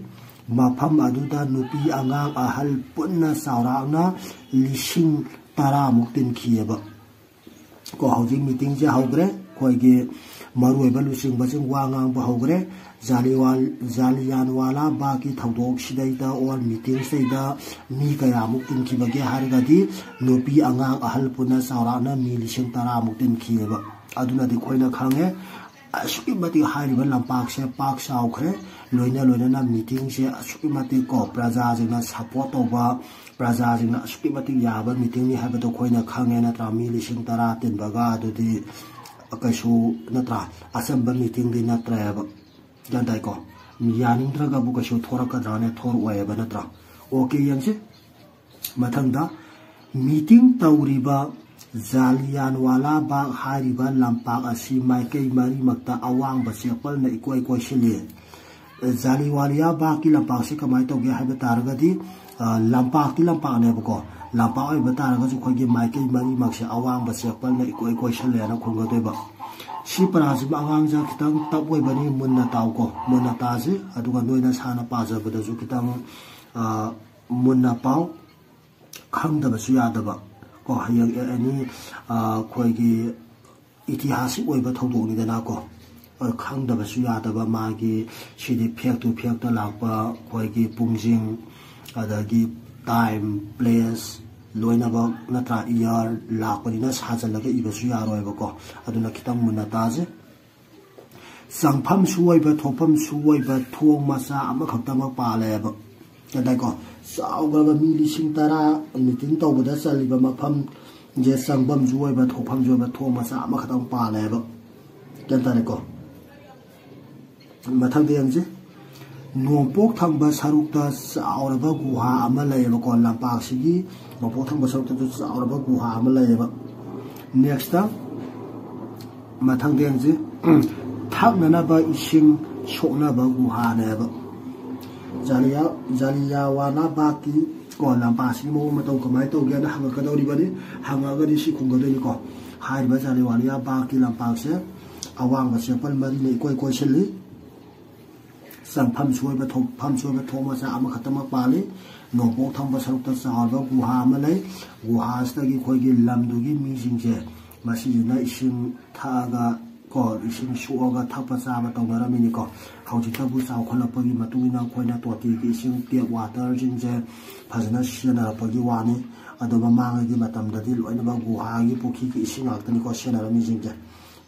ꯃꯐꯝ ꯑꯗꯨꯗ ꯅꯨꯄꯤ, ꯑꯉꯥꯡ, ꯑꯍꯜ ꯄꯨꯟꯅ ꯆꯥꯎꯔꯥꯛꯅ ꯂꯤꯁꯤꯡ ꯇꯔꯥꯃꯨꯛ ꯇꯤꯟꯈꯤꯑꯕ꯫ ꯀꯣ, ꯍꯧꯖꯤꯛ ꯃꯤꯇꯤꯡꯁꯦ ꯍꯧꯈ꯭ꯔꯦ꯫ ꯑꯩꯈꯣꯏꯒꯤ ꯃꯔꯨꯑꯣꯏꯕ ꯂꯨꯆꯤꯡꯕꯁꯤꯡ ꯋꯥ ꯉꯥꯡꯕ ꯍꯧꯈ꯭ꯔꯦ꯫ ꯖꯥꯂꯤꯋꯥꯜ-, ꯖꯥꯂꯤꯌꯥꯟꯋꯥꯂꯥ ꯕꯥꯒꯀꯤ ꯊꯧꯗꯣꯛꯁꯤꯗꯩꯗ or ꯃꯤꯇꯤꯡꯁꯤꯗꯩꯗ ꯃꯤ ꯀꯌꯥꯃꯨꯛ ꯇꯤꯟꯈꯤꯕꯒꯦ ꯍꯥꯏꯔꯒꯗꯤ ꯅꯨꯄꯤ, ꯑꯉꯥꯡ, ꯑꯍꯜ ꯄꯨꯟꯅ ꯆꯥꯎꯔꯥꯛꯅ ꯃꯤ ꯂꯤꯁꯤꯡ ꯇꯔꯥꯃꯨꯛ ꯇꯤꯟꯈꯤꯑꯕ꯫ ꯑꯗꯨꯅꯗꯤ ꯑꯩꯈꯣꯏꯅ ꯈꯪꯉꯦ, ꯑꯁꯨꯛꯀꯤ ꯃꯇꯤꯛ ꯍꯥꯏꯔꯤꯕ ꯂꯝꯄꯥꯛꯁꯦ ꯄꯥꯛ ꯆꯥꯎꯈ꯭ꯔꯦ꯫ ꯂꯣꯏꯅ ꯂꯣꯏꯅꯅ ꯃꯤꯇꯤꯡꯁꯦ ꯑꯁꯨꯛꯀꯤ ꯃꯇꯤꯛ ꯀꯣ, ꯄ꯭ꯔꯖꯥꯁꯤꯡꯅ ꯁꯞꯄꯣꯔꯠ ꯇꯧꯕ, ꯄ꯭ꯔꯖꯥꯁꯤꯡꯅ ꯑꯁꯨꯛꯀꯤ ꯃꯇꯤꯛ ꯌꯥꯕ ꯃꯤꯇꯤꯡꯅꯤ ꯍꯥꯏꯕꯗꯣ ꯑꯩꯈꯣꯏꯅ ꯈꯪꯉꯦ, ꯅꯠꯇ꯭ꯔꯥ? ꯃꯤ ꯂꯤꯁꯤꯡ ꯇꯔꯥ ꯇꯤꯟꯕꯒ ꯑꯗꯨꯗꯤ ꯀꯩꯁꯨ, ꯅꯠꯇ꯭ꯔꯥ? ꯑꯆꯝꯕ ꯃꯤꯇꯤꯡꯗꯤ ꯅꯠꯇ꯭ꯔꯦꯕ꯫ ꯒ꯭ꯌꯥꯟ ꯇꯥꯏꯀꯣ? ꯌꯥꯅꯤꯡꯗ꯭ꯔꯒꯕꯨ ꯀꯩꯁꯨ ꯊꯣꯔꯛꯀꯗ꯭ꯔꯥꯅꯦ? ꯊꯣꯔꯛꯑꯣꯏꯕ, ꯅꯠꯇ꯭ꯔꯥ? ꯑꯣꯀꯦ, ꯌꯦꯡꯁꯤ꯫ ꯃꯊꯪꯗ, ꯃꯤꯇꯤꯡ ꯇꯧꯔꯤꯕ ꯖꯥꯂꯤꯌꯥꯟꯋꯥꯂꯥ ꯕꯥꯒ ꯍꯥꯏꯔꯤꯕ ꯂꯝꯄꯥꯛ ꯑꯁꯤ ꯃꯥꯏꯀꯩ ꯃꯔꯤꯃꯛꯇ ꯑꯋꯥꯡꯕ ꯆꯦꯛꯄꯜꯅ ꯏꯀꯣꯏ ꯀꯣꯏꯁꯤꯜꯂꯤ꯫ ꯖꯥꯂꯤꯋꯥꯂꯤꯌꯥ ꯕꯥꯒꯀꯤ ꯂꯝꯄꯥꯛꯁꯤ ꯀꯃꯥꯏꯅ ꯇꯧꯒꯦ ꯍꯥꯏꯕ ꯇꯥꯔꯒꯗꯤ, ꯑ, ꯂꯝꯄꯥꯛꯇꯤ ꯂꯝꯄꯥꯛꯅꯦꯕꯀꯣ, ꯂꯝꯄꯥꯛ ꯑꯣꯏꯕ ꯇꯥꯔꯒꯁꯨ ꯑꯩꯈꯣꯏꯒꯤ ꯃꯥꯏꯀꯩ ꯃꯔꯤꯃꯛꯁꯦ ꯑꯋꯥꯡꯕ ꯆꯦꯛꯄꯜꯅ ꯏꯀꯣꯏ ꯀꯣꯏꯁꯜꯂꯦꯅ ꯈꯨꯝꯒꯗꯣꯏꯕ꯫ ꯁꯤ ꯄꯔꯥꯁꯤꯃ ꯑꯉꯥꯡꯁꯦ ꯈꯤꯇꯪ ꯇꯞ ꯑꯣꯏꯕꯅꯤ, ꯃꯨꯟꯅ ꯇꯥꯎꯀꯣ, ꯃꯨꯟꯅ ꯇꯥꯁꯤ, ꯑꯗꯨꯒ ꯅꯣꯏꯅ ꯁꯥꯅ ꯄꯥꯖꯕꯗꯁꯨ ꯈꯤꯇꯪ, ꯑ, ꯃꯨꯟꯅ ꯄꯥꯎ꯫ ꯈꯪꯗꯕꯁꯨ ꯌꯥꯗꯕ ꯀꯣ, ꯍꯌꯦꯡ ꯑꯦ-, ꯑꯦꯅꯤ, ꯑ, ꯑꯩꯈꯣꯏꯒꯤ ꯏꯇꯤꯍꯥꯁꯤꯛ ꯑꯣꯏꯕ ꯊꯧꯗꯣꯛꯅꯤꯗꯅꯀꯣ꯫ ꯑ, ꯈꯪꯗꯕꯁꯨ ꯌꯥꯗꯕ, ꯃꯥꯒꯤ ꯁꯤꯗꯤ fact to fact ꯂꯥꯛꯄ, ꯑꯩꯈꯣꯏꯒꯤ ꯄꯨꯡꯁꯤꯡ, ꯑꯗꯒꯤ time, place, ꯂꯣꯏꯅꯃꯛ, ꯅꯠꯇ꯭ꯔꯥ, year ꯂꯥꯛꯄꯅꯤꯅ ꯁꯥꯖꯜꯂꯒ ꯏꯕꯁꯨ ꯌꯥꯔꯣꯏꯕꯀꯣ꯫ ꯑꯗꯨꯅ ꯈꯤꯇꯪ ꯃꯨꯟꯅ ꯇꯥꯁꯦ꯫ ꯆꯪꯐꯝꯁꯨ ꯑꯣꯏꯕ, ꯊꯣꯛꯐꯝꯁꯨ ꯑꯣꯏꯕ ꯊꯣꯡ ꯃꯆꯥ ꯑꯃꯈꯛꯇꯃꯛ ꯄꯥꯜꯂꯦꯕ꯫ ꯒ꯭ꯌꯥꯟ ꯇꯥꯏꯀꯣ? ꯆꯥꯎꯈ꯭ꯔꯕ ꯃꯤ ꯂꯤꯁꯤꯡ ꯇꯔꯥ ꯃꯤꯇꯤꯡ ꯇꯧꯕꯗ ꯆꯜꯂꯤꯕ ꯃꯐꯝꯁꯦ ꯆꯪꯐꯝꯁꯨ ꯑꯣꯏꯕ ꯊꯣꯛꯐꯝꯁꯨ ꯑꯣꯏꯕ ꯊꯣꯡ ꯃꯆꯥ ꯑꯃꯈꯛꯇꯪ ꯄꯥꯜꯂꯦꯕ꯫ ꯒ꯭ꯌꯥꯟ ꯇꯥꯔꯦꯀꯣ? ꯃꯊꯪꯗ ꯌꯦꯡꯁꯤ꯫ ꯅꯣꯡꯄꯣꯛ ꯊꯪꯕ ꯁꯔꯨꯛꯇ ꯆꯥꯎꯔꯕ ꯒꯨꯍꯥ ꯑꯃ ꯂꯩꯌꯦꯕꯀꯣ꯫ ꯂꯝꯄꯥꯛꯁꯤꯒꯤ ꯅꯣꯡꯄꯣꯛ ꯊꯪꯕ ꯁꯔꯨꯛꯇꯁꯨ ꯆꯥꯎꯔꯕ ꯒꯨꯍꯥ ꯑꯃ ꯂꯩꯌꯦꯕ꯫ ꯅꯦꯛꯁꯇ ꯃꯊꯪꯗ ꯌꯦꯡꯁꯤ꯫ ꯊꯛꯅꯅꯕ ꯏꯁꯤꯡ ꯁꯣꯛꯅꯕ ꯒꯨꯍꯥꯅꯦꯕ꯫ ꯖꯥꯂꯤꯌꯥ ꯖꯥꯂꯤꯌꯥꯋꯥꯂꯥ ꯕꯥꯒꯀꯤ ꯀꯣ ꯂꯝꯄꯥꯛꯁꯤꯒꯤ ꯃꯑꯣꯡ ꯃꯇꯧ ꯀꯃꯥꯏꯅ ꯇꯧꯒꯦꯅ ꯍꯪꯉꯛꯀꯗꯧꯔꯤꯕꯅꯤ꯫ ꯍꯪꯉꯛꯑꯒꯗꯤ ꯁꯤ ꯈꯨꯝꯒꯗꯣꯏꯅꯤꯀꯣ꯫ ꯍꯥꯏꯔꯤꯕ ꯖꯥꯂꯤꯌꯥꯋꯥꯂꯤꯌꯥ ꯕꯥꯒꯀꯤ ꯂꯝꯄꯥꯛꯁꯦ ꯑꯋꯥꯡꯕ ꯆꯦꯄꯜ ꯃꯔꯤꯅ ꯏꯀꯣꯏ ꯀꯣꯏꯁꯤꯜꯂꯤ꯫ ꯆꯪꯐꯝ ꯁꯣꯏꯕ ꯊꯣꯛꯐꯝ ꯁꯣꯏꯕ ꯊꯣꯡ ꯃꯆꯥ ꯑꯃꯈꯛꯇꯃꯛ ꯄꯥꯜꯂꯤ꯫ ꯅꯣꯡꯄꯣꯛ ꯊꯪꯕ ꯁꯔꯨꯛꯇ ꯆꯥꯎꯔꯕ ꯒꯨꯍꯥ ꯑꯃ ꯂꯩ꯫ ꯒꯨꯍꯥꯁꯤꯗꯒꯤ ꯑꯩꯈꯣꯏꯒꯤ ꯂꯝꯗꯨꯒꯤ ꯃꯤꯁꯤꯡꯁꯦ ꯃꯁꯤꯁꯤꯅ ꯏꯁꯤꯡ ꯊꯛꯑꯒ ꯀꯣ ꯏꯁꯤꯡ ꯁꯣꯛꯑꯒ ꯊꯛꯄ ꯆꯥꯕ ꯇꯧꯅꯔꯝꯃꯤꯅꯤꯀꯣ꯫ ꯍꯧꯖꯤꯛꯇꯕꯨ ꯆꯥꯎꯈꯠꯂꯛꯄꯒꯤ ꯃꯇꯨꯡ ꯏꯟꯅ ꯑꯩꯈꯣꯏꯅ ꯇꯣꯇꯤꯒꯤ ꯏꯁꯤꯡ ꯇꯦꯞ ꯋꯥꯇꯔꯁꯤꯡꯁꯦ ꯐꯖꯅ ꯁꯤꯖꯤꯟꯅꯔꯛꯄꯒꯤ ꯋꯥꯅꯤ꯫ ꯑꯗꯣ ꯃꯃꯥꯡꯉꯩꯒꯤ ꯃꯇꯝꯗꯗꯤ ꯂꯣꯏꯅꯃꯛ ꯒꯨꯍꯥꯒꯤ ꯄꯨꯈ꯭ꯔꯤꯒꯤ ꯏꯁꯤꯡ ꯉꯥꯛꯇꯅꯤꯀꯣ ꯁꯤꯖꯤꯟꯅꯔꯝꯃꯤꯁꯤꯡꯁꯦ꯫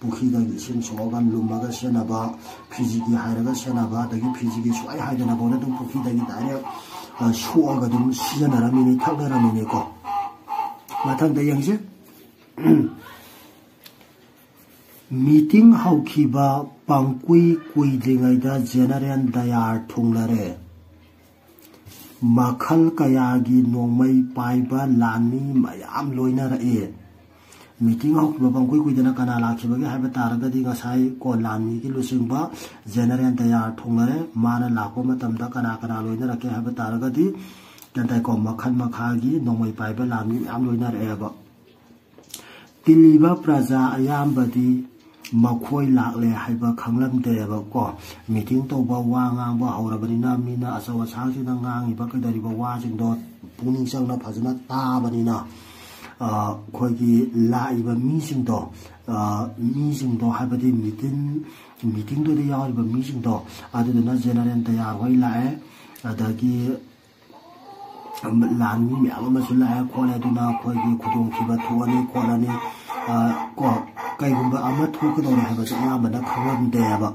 ꯄꯨꯈ꯭ꯔꯤꯗꯒꯤ ꯏꯁꯤꯡ ꯁꯣꯛꯑꯒ ꯂꯨꯝꯃꯒ ꯁꯤꯖꯤꯟꯅꯕ, ꯐꯤꯖꯤꯒꯤ ꯍꯥꯏꯔꯒ ꯁꯤꯖꯤꯟꯅꯕ, ꯑꯗꯒꯤ ꯐꯤꯖꯤꯒꯤ ꯁꯨꯛꯍꯥꯏ ꯍꯥꯏꯗꯅ ꯐꯥꯎꯗ ꯑꯗꯨꯝ ꯄꯨꯈ꯭ꯔꯤꯗꯒꯤ ꯗꯥꯏꯔꯦꯛ ꯁꯣꯛꯑꯒ ꯑꯗꯨꯝ ꯁꯤꯖꯤꯟꯅꯔꯝꯃꯤꯅꯤ, ꯊꯛꯅꯔꯝꯃꯤꯅꯤꯀꯣ꯫ ꯃꯊꯪꯗ ꯌꯦꯡꯁꯤ꯫ ꯃꯤꯇꯤꯡ ꯍꯧꯈꯤꯕ ꯄꯪꯀꯨꯏ ꯀꯨꯏꯗ꯭ꯔꯤꯉꯩꯗ ꯖꯦꯅꯔꯦꯜ ꯗꯌꯥꯔ ꯊꯨꯡꯂꯔꯦ꯫ ꯃꯈꯜ ꯀꯌꯥꯒꯤ ꯅꯣꯡꯃꯩ ꯄꯥꯏꯕ ꯂꯥꯟꯃꯤ ꯃꯌꯥꯝ ꯂꯣꯏꯅꯔꯛꯏ꯫ ꯃꯤꯇꯤꯡ ꯍꯧꯈꯤꯕ ꯄꯪꯀꯨꯏ ꯀꯨꯏꯗꯅ ꯀꯅꯥ ꯂꯥꯛꯈꯤꯕꯒꯦ ꯍꯥꯏꯕ ꯇꯥꯔꯒꯗꯤ ꯉꯁꯥꯏ ꯀꯣ ꯂꯥꯟꯃꯤꯒꯤ ꯂꯨꯆꯤꯡꯕ ꯖꯦꯅꯔꯦꯜ ꯗꯌꯥꯔ ꯊꯨꯡꯂꯔꯦ꯫ ꯃꯥꯅ ꯂꯥꯛꯄ ꯃꯇꯝꯗ ꯀꯅꯥ ꯀꯅꯥ ꯂꯣꯏꯅꯔꯛꯀꯦ ꯍꯥꯏꯕ ꯇꯥꯔꯒꯗꯤ ꯒ꯭ꯌꯥꯟ ꯇꯥꯏꯀꯣ, ꯃꯈꯜ ꯃꯈꯥꯒꯤ ꯅꯣꯡꯃꯩ ꯄꯥꯏꯕ ꯂꯥꯟꯃꯤ ꯃꯌꯥꯝ ꯂꯣꯏꯅꯔꯛꯑꯦꯕ꯫ ꯇꯤꯜꯂꯤꯕ ꯄ꯭ꯔꯖꯥ ꯑꯌꯥꯝꯕꯗꯤ ꯃꯈꯣꯏ ꯂꯥꯛꯂꯦ ꯍꯥꯏꯕ ꯈꯪꯂꯝꯗꯦꯕꯀꯣ꯫ ꯃꯤꯇꯤꯡ ꯇꯧꯕ, ꯋꯥ ꯉꯥꯡꯕ ꯍꯧꯔꯕꯅꯤꯅ ꯃꯤꯅ ꯑꯆꯧ ꯑꯁꯥꯡꯁꯤꯡꯅ ꯉꯥꯡꯉꯤꯕ ꯀꯩꯗꯧꯔꯤꯕ ꯋꯥꯁꯤꯡꯗꯣ ꯄꯨꯛꯅꯤꯡ ꯆꯪꯅ ꯐꯖꯅ ꯇꯥꯕꯅꯤꯅ, ꯑ, ꯑꯩꯈꯣꯏꯒꯤ ꯂꯥꯛꯏꯕ ꯃꯤꯁꯤꯡꯗꯣ, ꯑ, ꯃꯤꯁꯤꯡꯗꯣ ꯍꯥꯏꯕꯗꯤ ꯃꯤꯇꯤꯡ ꯃꯤꯇꯤꯡꯗꯨꯗ ꯌꯥꯎꯔꯤꯕ ꯃꯤꯁꯤꯡꯗꯣ ꯑꯗꯨꯗꯨꯅ ꯖꯦꯅꯔꯦꯜ ꯗꯌꯥꯔ ꯍꯣꯏ ꯂꯥꯛꯑꯦ, ꯑꯗꯒꯤ ꯂꯥꯟꯃꯤ ꯃꯌꯥꯝ ꯑꯃꯁꯨ ꯂꯥꯛꯑꯦ ꯈꯣꯠꯂꯦ, ꯑꯗꯨꯅ ꯑꯩꯈꯣꯏꯒꯤ ꯈꯨꯗꯣꯡꯊꯤꯕ ꯊꯣꯛꯑꯅꯤ ꯈꯣꯠꯂꯅꯤ, ꯑ, ꯀꯣ, ꯀꯩꯒꯨꯝꯕ ꯑꯃ ꯊꯣꯛꯀꯗꯧꯔꯦ ꯍꯥꯏꯕꯁꯦ ꯑꯌꯥꯝꯕꯅ ꯈꯪꯂꯝꯗꯦꯕ꯫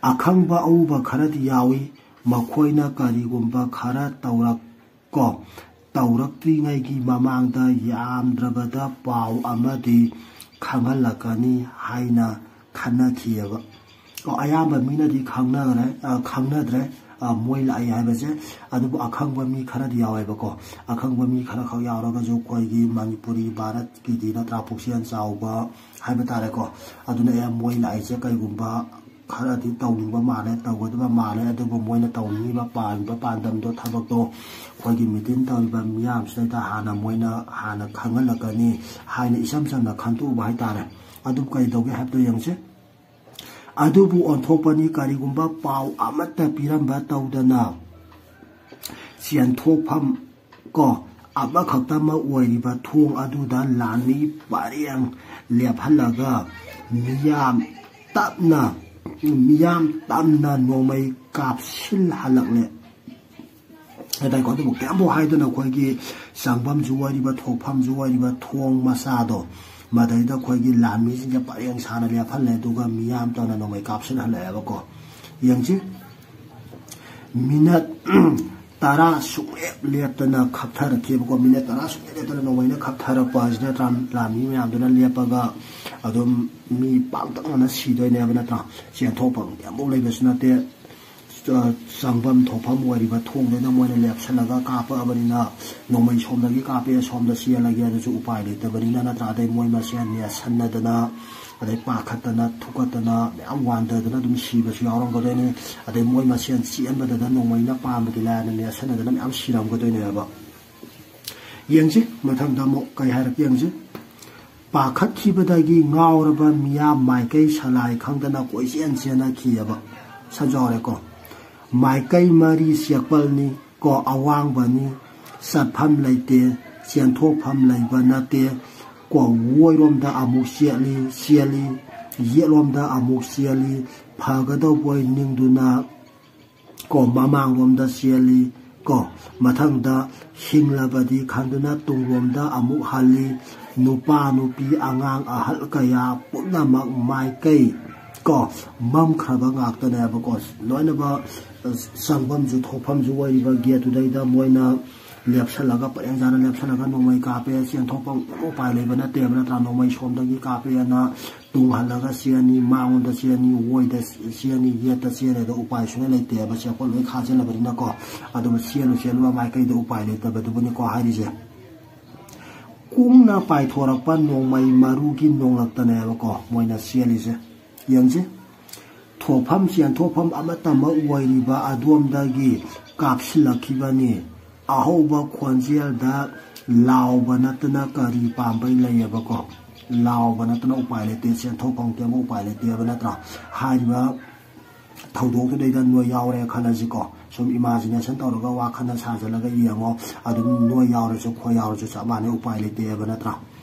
ꯑꯈꯪꯕ ꯑꯎꯕ ꯈꯔꯗꯤ ꯌꯥꯎꯏ, ꯃꯈꯣꯏꯅ ꯀꯔꯤꯒꯨꯝꯕ ꯈꯔ ꯇꯧꯔꯛ-, ꯀꯣ, ꯇꯧꯔꯛꯇ꯭ꯔꯤꯉꯩꯒꯤ ꯃꯃꯥꯡꯗ ꯌꯥꯝꯗ꯭ꯔꯕꯗ ꯄꯥꯎ ꯑꯃꯗꯤ ꯈꯪꯍꯜꯂꯛꯀꯅꯤ ꯍꯥꯏꯅ ꯈꯟꯅꯈꯤꯑꯕ꯫ ꯀꯣ, ꯑꯌꯥꯝꯕ ꯃꯤꯅꯗꯤ ꯈꯪꯅꯈ꯭ꯔꯦ, ꯑ, ꯈꯪꯅꯗ꯭ꯔꯦ, ꯑ, ꯃꯣꯏ ꯂꯥꯛꯏ ꯍꯥꯏꯕꯁꯦ꯫ ꯑꯗꯨꯕꯨ ꯑꯈꯪꯕ ꯃꯤ ꯈꯔꯗꯤ ꯌꯥꯎꯋꯦꯕꯀꯣ꯫ ꯑꯈꯪꯕ ꯃꯤ ꯈꯔꯈꯛ ꯌꯥꯎꯔꯒꯁꯨ ꯑꯩꯈꯣꯏꯒꯤ ꯃꯅꯤꯄꯨꯔꯤ ꯚꯥꯔꯠꯀꯤꯗꯤ ꯅꯠꯇ꯭ꯔꯥ, ꯄꯨꯛꯆꯦꯜ ꯆꯥꯎꯕ ꯍꯥꯏꯕ ꯇꯥꯔꯦꯀꯣ꯫ ꯑꯗꯨꯅ ꯑꯦ ꯃꯣꯏ ꯂꯥꯛꯏꯁꯦ ꯀꯩꯒꯨꯝꯕ ꯈꯔꯗꯤ ꯇꯧꯅꯤꯡꯕ ꯃꯥꯜꯂꯦ, ꯇꯧꯒꯗꯕ ꯃꯥꯜꯂꯦ, ꯑꯗꯨꯕꯨ ꯃꯣꯏꯅ ꯇꯧꯅꯤꯡꯉꯤꯕ ꯄꯥꯝꯃꯤꯕ ꯄꯥꯟꯗꯝꯗꯣ, ꯊꯕꯛꯇꯣ ꯑꯩꯈꯣꯏꯒꯤ ꯃꯤꯇꯤꯡ ꯇꯧꯔꯤꯕ ꯃꯤꯌꯥꯝꯁꯤꯗꯩꯗ ꯍꯥꯟꯅ ꯃꯣꯏꯅ ꯍꯥꯟꯅ ꯈꯪꯍꯜꯂꯛꯀꯅꯤ ꯍꯥꯏꯅ ꯏꯆꯝ ꯆꯝꯅ ꯈꯟꯇꯣꯛꯎꯕ ꯍꯥꯏꯇꯥꯔꯦ꯫ ꯑꯗꯨꯕꯨ ꯀꯩꯗꯧꯒꯦ ꯍꯥꯏꯕꯗꯣ ꯌꯦꯡꯁꯦ꯫ ꯑꯗꯨꯕꯨ ꯑꯣꯟꯊꯣꯛꯄꯅꯤ, ꯀꯔꯤꯒꯨꯝꯕ ꯄꯥꯎ ꯑꯃꯠꯇ ꯄꯤꯔꯝꯕ ꯇꯧꯗꯅ ꯆꯦꯟꯊꯣꯛꯐꯝ ꯀꯣ ꯑꯃꯈꯛꯇꯃꯛ ꯑꯣꯏꯔꯤꯕ ꯊꯣꯡ ꯑꯗꯨꯗ ꯂꯥꯟꯃꯤ ꯄꯔꯦꯡ ꯂꯦꯞꯍꯜꯂꯒ ꯃꯤꯌꯥꯝ ꯇꯞꯅ, ꯃꯤꯌꯥꯝ ꯇꯞꯅ ꯅꯣꯡꯃꯩ ꯀꯥꯞꯁꯤꯜꯍꯜꯂꯛꯂꯦ ꯍꯥꯏꯇꯥꯔꯦꯀꯣ꯫ ꯑꯗꯨꯕꯨ ꯀꯌꯥꯝꯕꯨ ꯍꯥꯏꯗꯅ ꯑꯩꯈꯣꯏꯒꯤ ꯆꯪꯐꯝꯁꯨ ꯑꯣꯏꯔꯤꯕ, ꯊꯣꯛꯐꯝꯁꯨ ꯑꯣꯏꯔꯤꯕ ꯊꯣꯡ ꯃꯆꯥꯗꯣ, ꯃꯗꯩꯗ ꯑꯩꯈꯣꯏꯒꯤ ꯂꯥꯟꯃꯤꯁꯤꯡꯁꯦ ꯄꯔꯦꯡ ꯁꯥꯅ ꯂꯦꯞꯍꯜꯂꯦ, ꯑꯗꯨꯒ ꯃꯤꯌꯥꯝ ꯇꯧꯅ ꯅꯣꯡꯃꯩ ꯀꯥꯞꯁꯤꯜꯍꯜꯂꯛꯑꯦꯕꯀꯣ꯫ ꯌꯦꯡꯁꯤ, ꯃꯤꯅꯠ ꯇꯔꯥ ꯁꯨꯡꯂꯦꯞ ꯂꯦꯞꯇꯅ ꯈꯞꯊꯔꯛꯈꯤꯕꯀꯣ꯫ ꯃꯤꯅꯠ ꯇꯔꯥ ꯁꯨꯡꯂꯦꯞ ꯂꯦꯞꯇꯅ ꯅꯣꯡꯃꯩꯅ ꯈꯞꯊꯔꯛꯄ ꯑꯁꯤ ꯅꯠꯇ꯭ꯔꯥ, ꯂꯥꯟꯃꯤ ꯃꯌꯥꯝꯗꯨꯅ ꯂꯦꯞꯄꯒ ꯑꯗꯨꯝ ꯃꯤ ꯄꯥꯛꯇꯛꯅꯅ ꯁꯤꯗꯣꯏꯅꯦꯕ ꯅꯠꯇ꯭ꯔꯥ? ꯆꯦꯟꯊꯣꯛꯐꯝ ꯑꯃꯐꯥꯎ ꯂꯩꯕꯁꯨ ꯅꯠꯇꯦ꯫ ꯑ, ꯆꯪꯐꯝ ꯊꯣꯛꯐꯝ ꯑꯣꯏꯔꯤꯕ ꯊꯣꯡꯗꯨꯗ ꯃꯣꯏꯅ ꯂꯦꯞꯁꯜꯂꯒ ꯀꯥꯞꯄꯛꯑꯕꯅꯤꯅ, ꯅꯣꯡꯃꯩ ꯁꯣꯝꯗꯒꯤ ꯀꯥꯞꯄꯛꯑꯦ, ꯁꯣꯝꯗ ꯆꯦꯜꯂꯒꯦ ꯑꯗꯨꯁꯨ ꯎꯄꯥꯏ ꯂꯩꯇꯕꯅꯤꯅ ꯅꯠꯇ꯭ꯔꯥ? ꯑꯗꯩ ꯃꯣꯏ ꯃꯁꯦꯟ ꯅꯦꯠꯁꯟꯅꯗꯅ, ꯑꯗꯩ ꯄꯥꯈꯠꯇꯅ ꯊꯨꯀꯠꯇꯅ ꯃꯌꯥꯝ ꯋꯥꯟꯊꯗꯅ ꯑꯗꯨꯝ ꯁꯤꯕꯁꯨ ꯌꯥꯎꯔꯝꯒꯗꯣꯏꯅꯤ꯫ ꯑꯗꯩ ꯃꯣꯏ ꯃꯁꯦꯟ ꯆꯦꯟꯕꯗꯗ ꯅꯣꯡꯃꯩꯅ ꯄꯥꯟꯕꯗꯤ ꯂꯥꯏꯔꯅ ꯅꯦꯠꯁꯟꯅꯗꯅ ꯃꯌꯥꯝ ꯁꯤꯔꯝꯒꯗꯣꯏꯅꯦꯕ꯫ ꯌꯦꯡꯁꯤ ꯃꯊꯪꯗ ꯑꯃꯨꯛ ꯀꯩ ꯍꯥꯏꯔꯛꯀꯦ ꯌꯦꯡꯁꯤ꯫ ꯄꯥꯈꯠꯈꯤꯕꯗꯒꯤ ꯉꯥꯎꯔꯕ ꯃꯤꯌꯥꯝ ꯃꯥꯏꯀꯩ ꯁꯂꯥꯏ ꯈꯪꯗꯅ ꯀꯣꯏꯆꯦꯟ ꯆꯦꯟꯅꯈꯤꯑꯕ꯫ ꯁꯟꯖꯥꯎꯔꯦꯀꯣ꯫ ꯃꯥꯏꯀꯩ ꯃꯔꯤ ꯆꯦꯛꯄꯜꯅꯤ ꯀꯣ, ꯑꯋꯥꯡꯕꯅꯤ, ꯆꯠꯐꯝ ꯂꯩꯇꯦ, ꯆꯦꯟꯊꯣꯛꯐꯝ ꯂꯩꯕ ꯅꯠꯇꯦ ꯀꯣ꯫ ꯑꯣꯏꯔꯣꯝꯗ ꯑꯃꯨꯛ ꯆꯦꯠꯂꯤ, ꯆꯦꯜꯂꯤ, ꯌꯦꯠꯂꯣꯝꯗ ꯑꯃꯨꯛ ꯆꯦꯜꯂꯤ, ꯐꯒꯗꯧꯕꯣꯏ ꯅꯤꯡꯗꯨꯅ ꯀꯣ, ꯃꯃꯥꯡꯂꯣꯝꯗ ꯆꯦꯜꯂꯤ ꯀꯣ꯫ ꯃꯊꯪꯗ ꯍꯤꯡꯂꯕꯗꯤ ꯈꯟꯗꯨꯅ ꯇꯨꯡꯂꯣꯝꯗ ꯑꯃꯨꯛ ꯍꯜꯂꯤ꯫ ꯅꯨꯄꯥ, ꯅꯨꯄꯤ, ꯑꯉꯥꯡ, ꯑꯍꯜ ꯀꯌꯥ ꯄꯨꯝꯅꯃꯛ ꯃꯥꯏꯀꯩ ꯀꯣ, ꯃꯝꯈ꯭ꯔꯕ ꯉꯥꯛꯇꯅꯦꯕꯀꯣ꯫ ꯂꯣꯏꯅꯃꯛ, ꯑ, ꯆꯪꯐꯝꯁꯨ ꯊꯣꯛꯐꯝꯁꯨ ꯑꯣꯏꯔꯤꯕ ꯒꯦꯠꯇꯨꯗꯩꯗ ꯃꯣꯏꯅ ꯂꯦꯞꯁꯜꯂꯒ, ꯄꯔꯦꯡ ꯁꯥꯅ ꯂꯦꯞꯁꯜꯂꯒ ꯅꯣꯡꯃꯩ ꯀꯥꯞꯄꯦ꯫ ꯆꯦꯟꯊꯣꯛꯐꯝ ꯎꯄꯥꯏ ꯂꯩꯕ ꯅꯠꯇꯦꯕ, ꯅꯠꯇ꯭ꯔꯥ? ꯅꯣꯡꯃꯩ ꯁꯣꯝꯗꯒꯤ ꯀꯥꯞꯄꯦꯅ ꯇꯨꯡ ꯍꯜꯂꯒ ꯆꯦꯟꯅꯤ, ꯃꯥꯡꯂꯣꯝꯗ ꯆꯦꯟꯅꯤ, ꯑꯣꯏꯗ ꯆꯦꯟꯅꯤ, ꯌꯦꯠꯇ ꯆꯦꯟꯅꯤ, ꯑꯗꯣ ꯎꯄꯥꯏ ꯁꯨꯡꯂꯩ ꯂꯩꯇꯦꯕ꯫ ꯆꯦꯛꯄꯣꯠ ꯂꯣꯏ ꯈꯥꯖꯤꯜꯂꯕꯅꯤꯅꯀꯣ꯫ ꯑꯗꯨꯕꯨ ꯆꯦꯜꯂꯨ ꯆꯦꯜꯂꯨ ꯃꯥꯏꯀꯩꯗ ꯎꯄꯥꯏ ꯂꯩꯇꯕꯗꯨꯕꯨꯅꯤꯀꯣ ꯍꯥꯏꯔꯤꯁꯦ꯫ ꯀꯨꯡꯅ ꯄꯥꯏꯊꯣꯔꯛꯄ ꯅꯣꯡꯃꯩ ꯃꯔꯨꯒꯤ ꯅꯣꯡꯂꯛꯇꯅꯦꯕꯀꯣ ꯃꯣꯏꯅ ꯆꯦꯜꯂꯤꯁꯦ꯫ ꯌꯦꯡꯁꯤ, ꯊꯣꯛꯐꯝ ꯆꯦꯟꯊꯣꯛꯐꯝ ꯑꯃꯠꯇꯃꯛ ꯑꯣꯏꯔꯤꯕ ꯑꯗꯣꯝꯗꯒꯤ ꯀꯥꯞꯁꯤꯜꯂꯛꯈꯤꯕꯅꯤ꯫ ꯑꯍꯧꯕ ꯈꯣꯟꯖꯦꯜꯗ ꯂꯥꯎꯕ ꯅꯠꯇꯅ ꯀꯔꯤ ꯄꯥꯝꯕꯩ ꯂꯩꯌꯦꯕꯀꯣ? ꯂꯥꯎꯕ ꯅꯠꯇꯅ ꯎꯄꯥꯏ ꯂꯩꯇꯦ, ꯆꯦꯟꯊꯣꯛꯐꯝ ꯀꯩꯝ ꯎꯄꯥꯏ ꯂꯩꯇꯦꯕ, ꯅꯠꯇ꯭ꯔꯥ? ꯍꯥꯏꯔꯤꯕ ꯊꯧꯗꯣꯛꯇꯨꯗꯩꯗ ꯅꯣꯏ ꯌꯥꯎꯔꯦ ꯈꯜꯂꯁꯤꯀꯣ꯫ ꯁꯨꯝ ꯏꯃꯥꯖꯤꯅꯦꯁꯟ ꯇꯧꯔꯒ ꯋꯥꯈꯜꯅ ꯁꯥꯖꯜꯂꯒ ꯌꯦꯡꯉꯣ꯫ ꯑꯗꯨꯝ ꯅꯣꯏ ꯌꯥꯎꯔꯁꯨ ꯈꯣꯏ ꯌꯥꯎꯔꯁꯨ ꯆꯞ ꯃꯥꯟꯅꯩ, ꯎꯄꯥꯏ ꯂꯩꯇꯦꯕ, ꯅꯠꯇ꯭ꯔꯥ?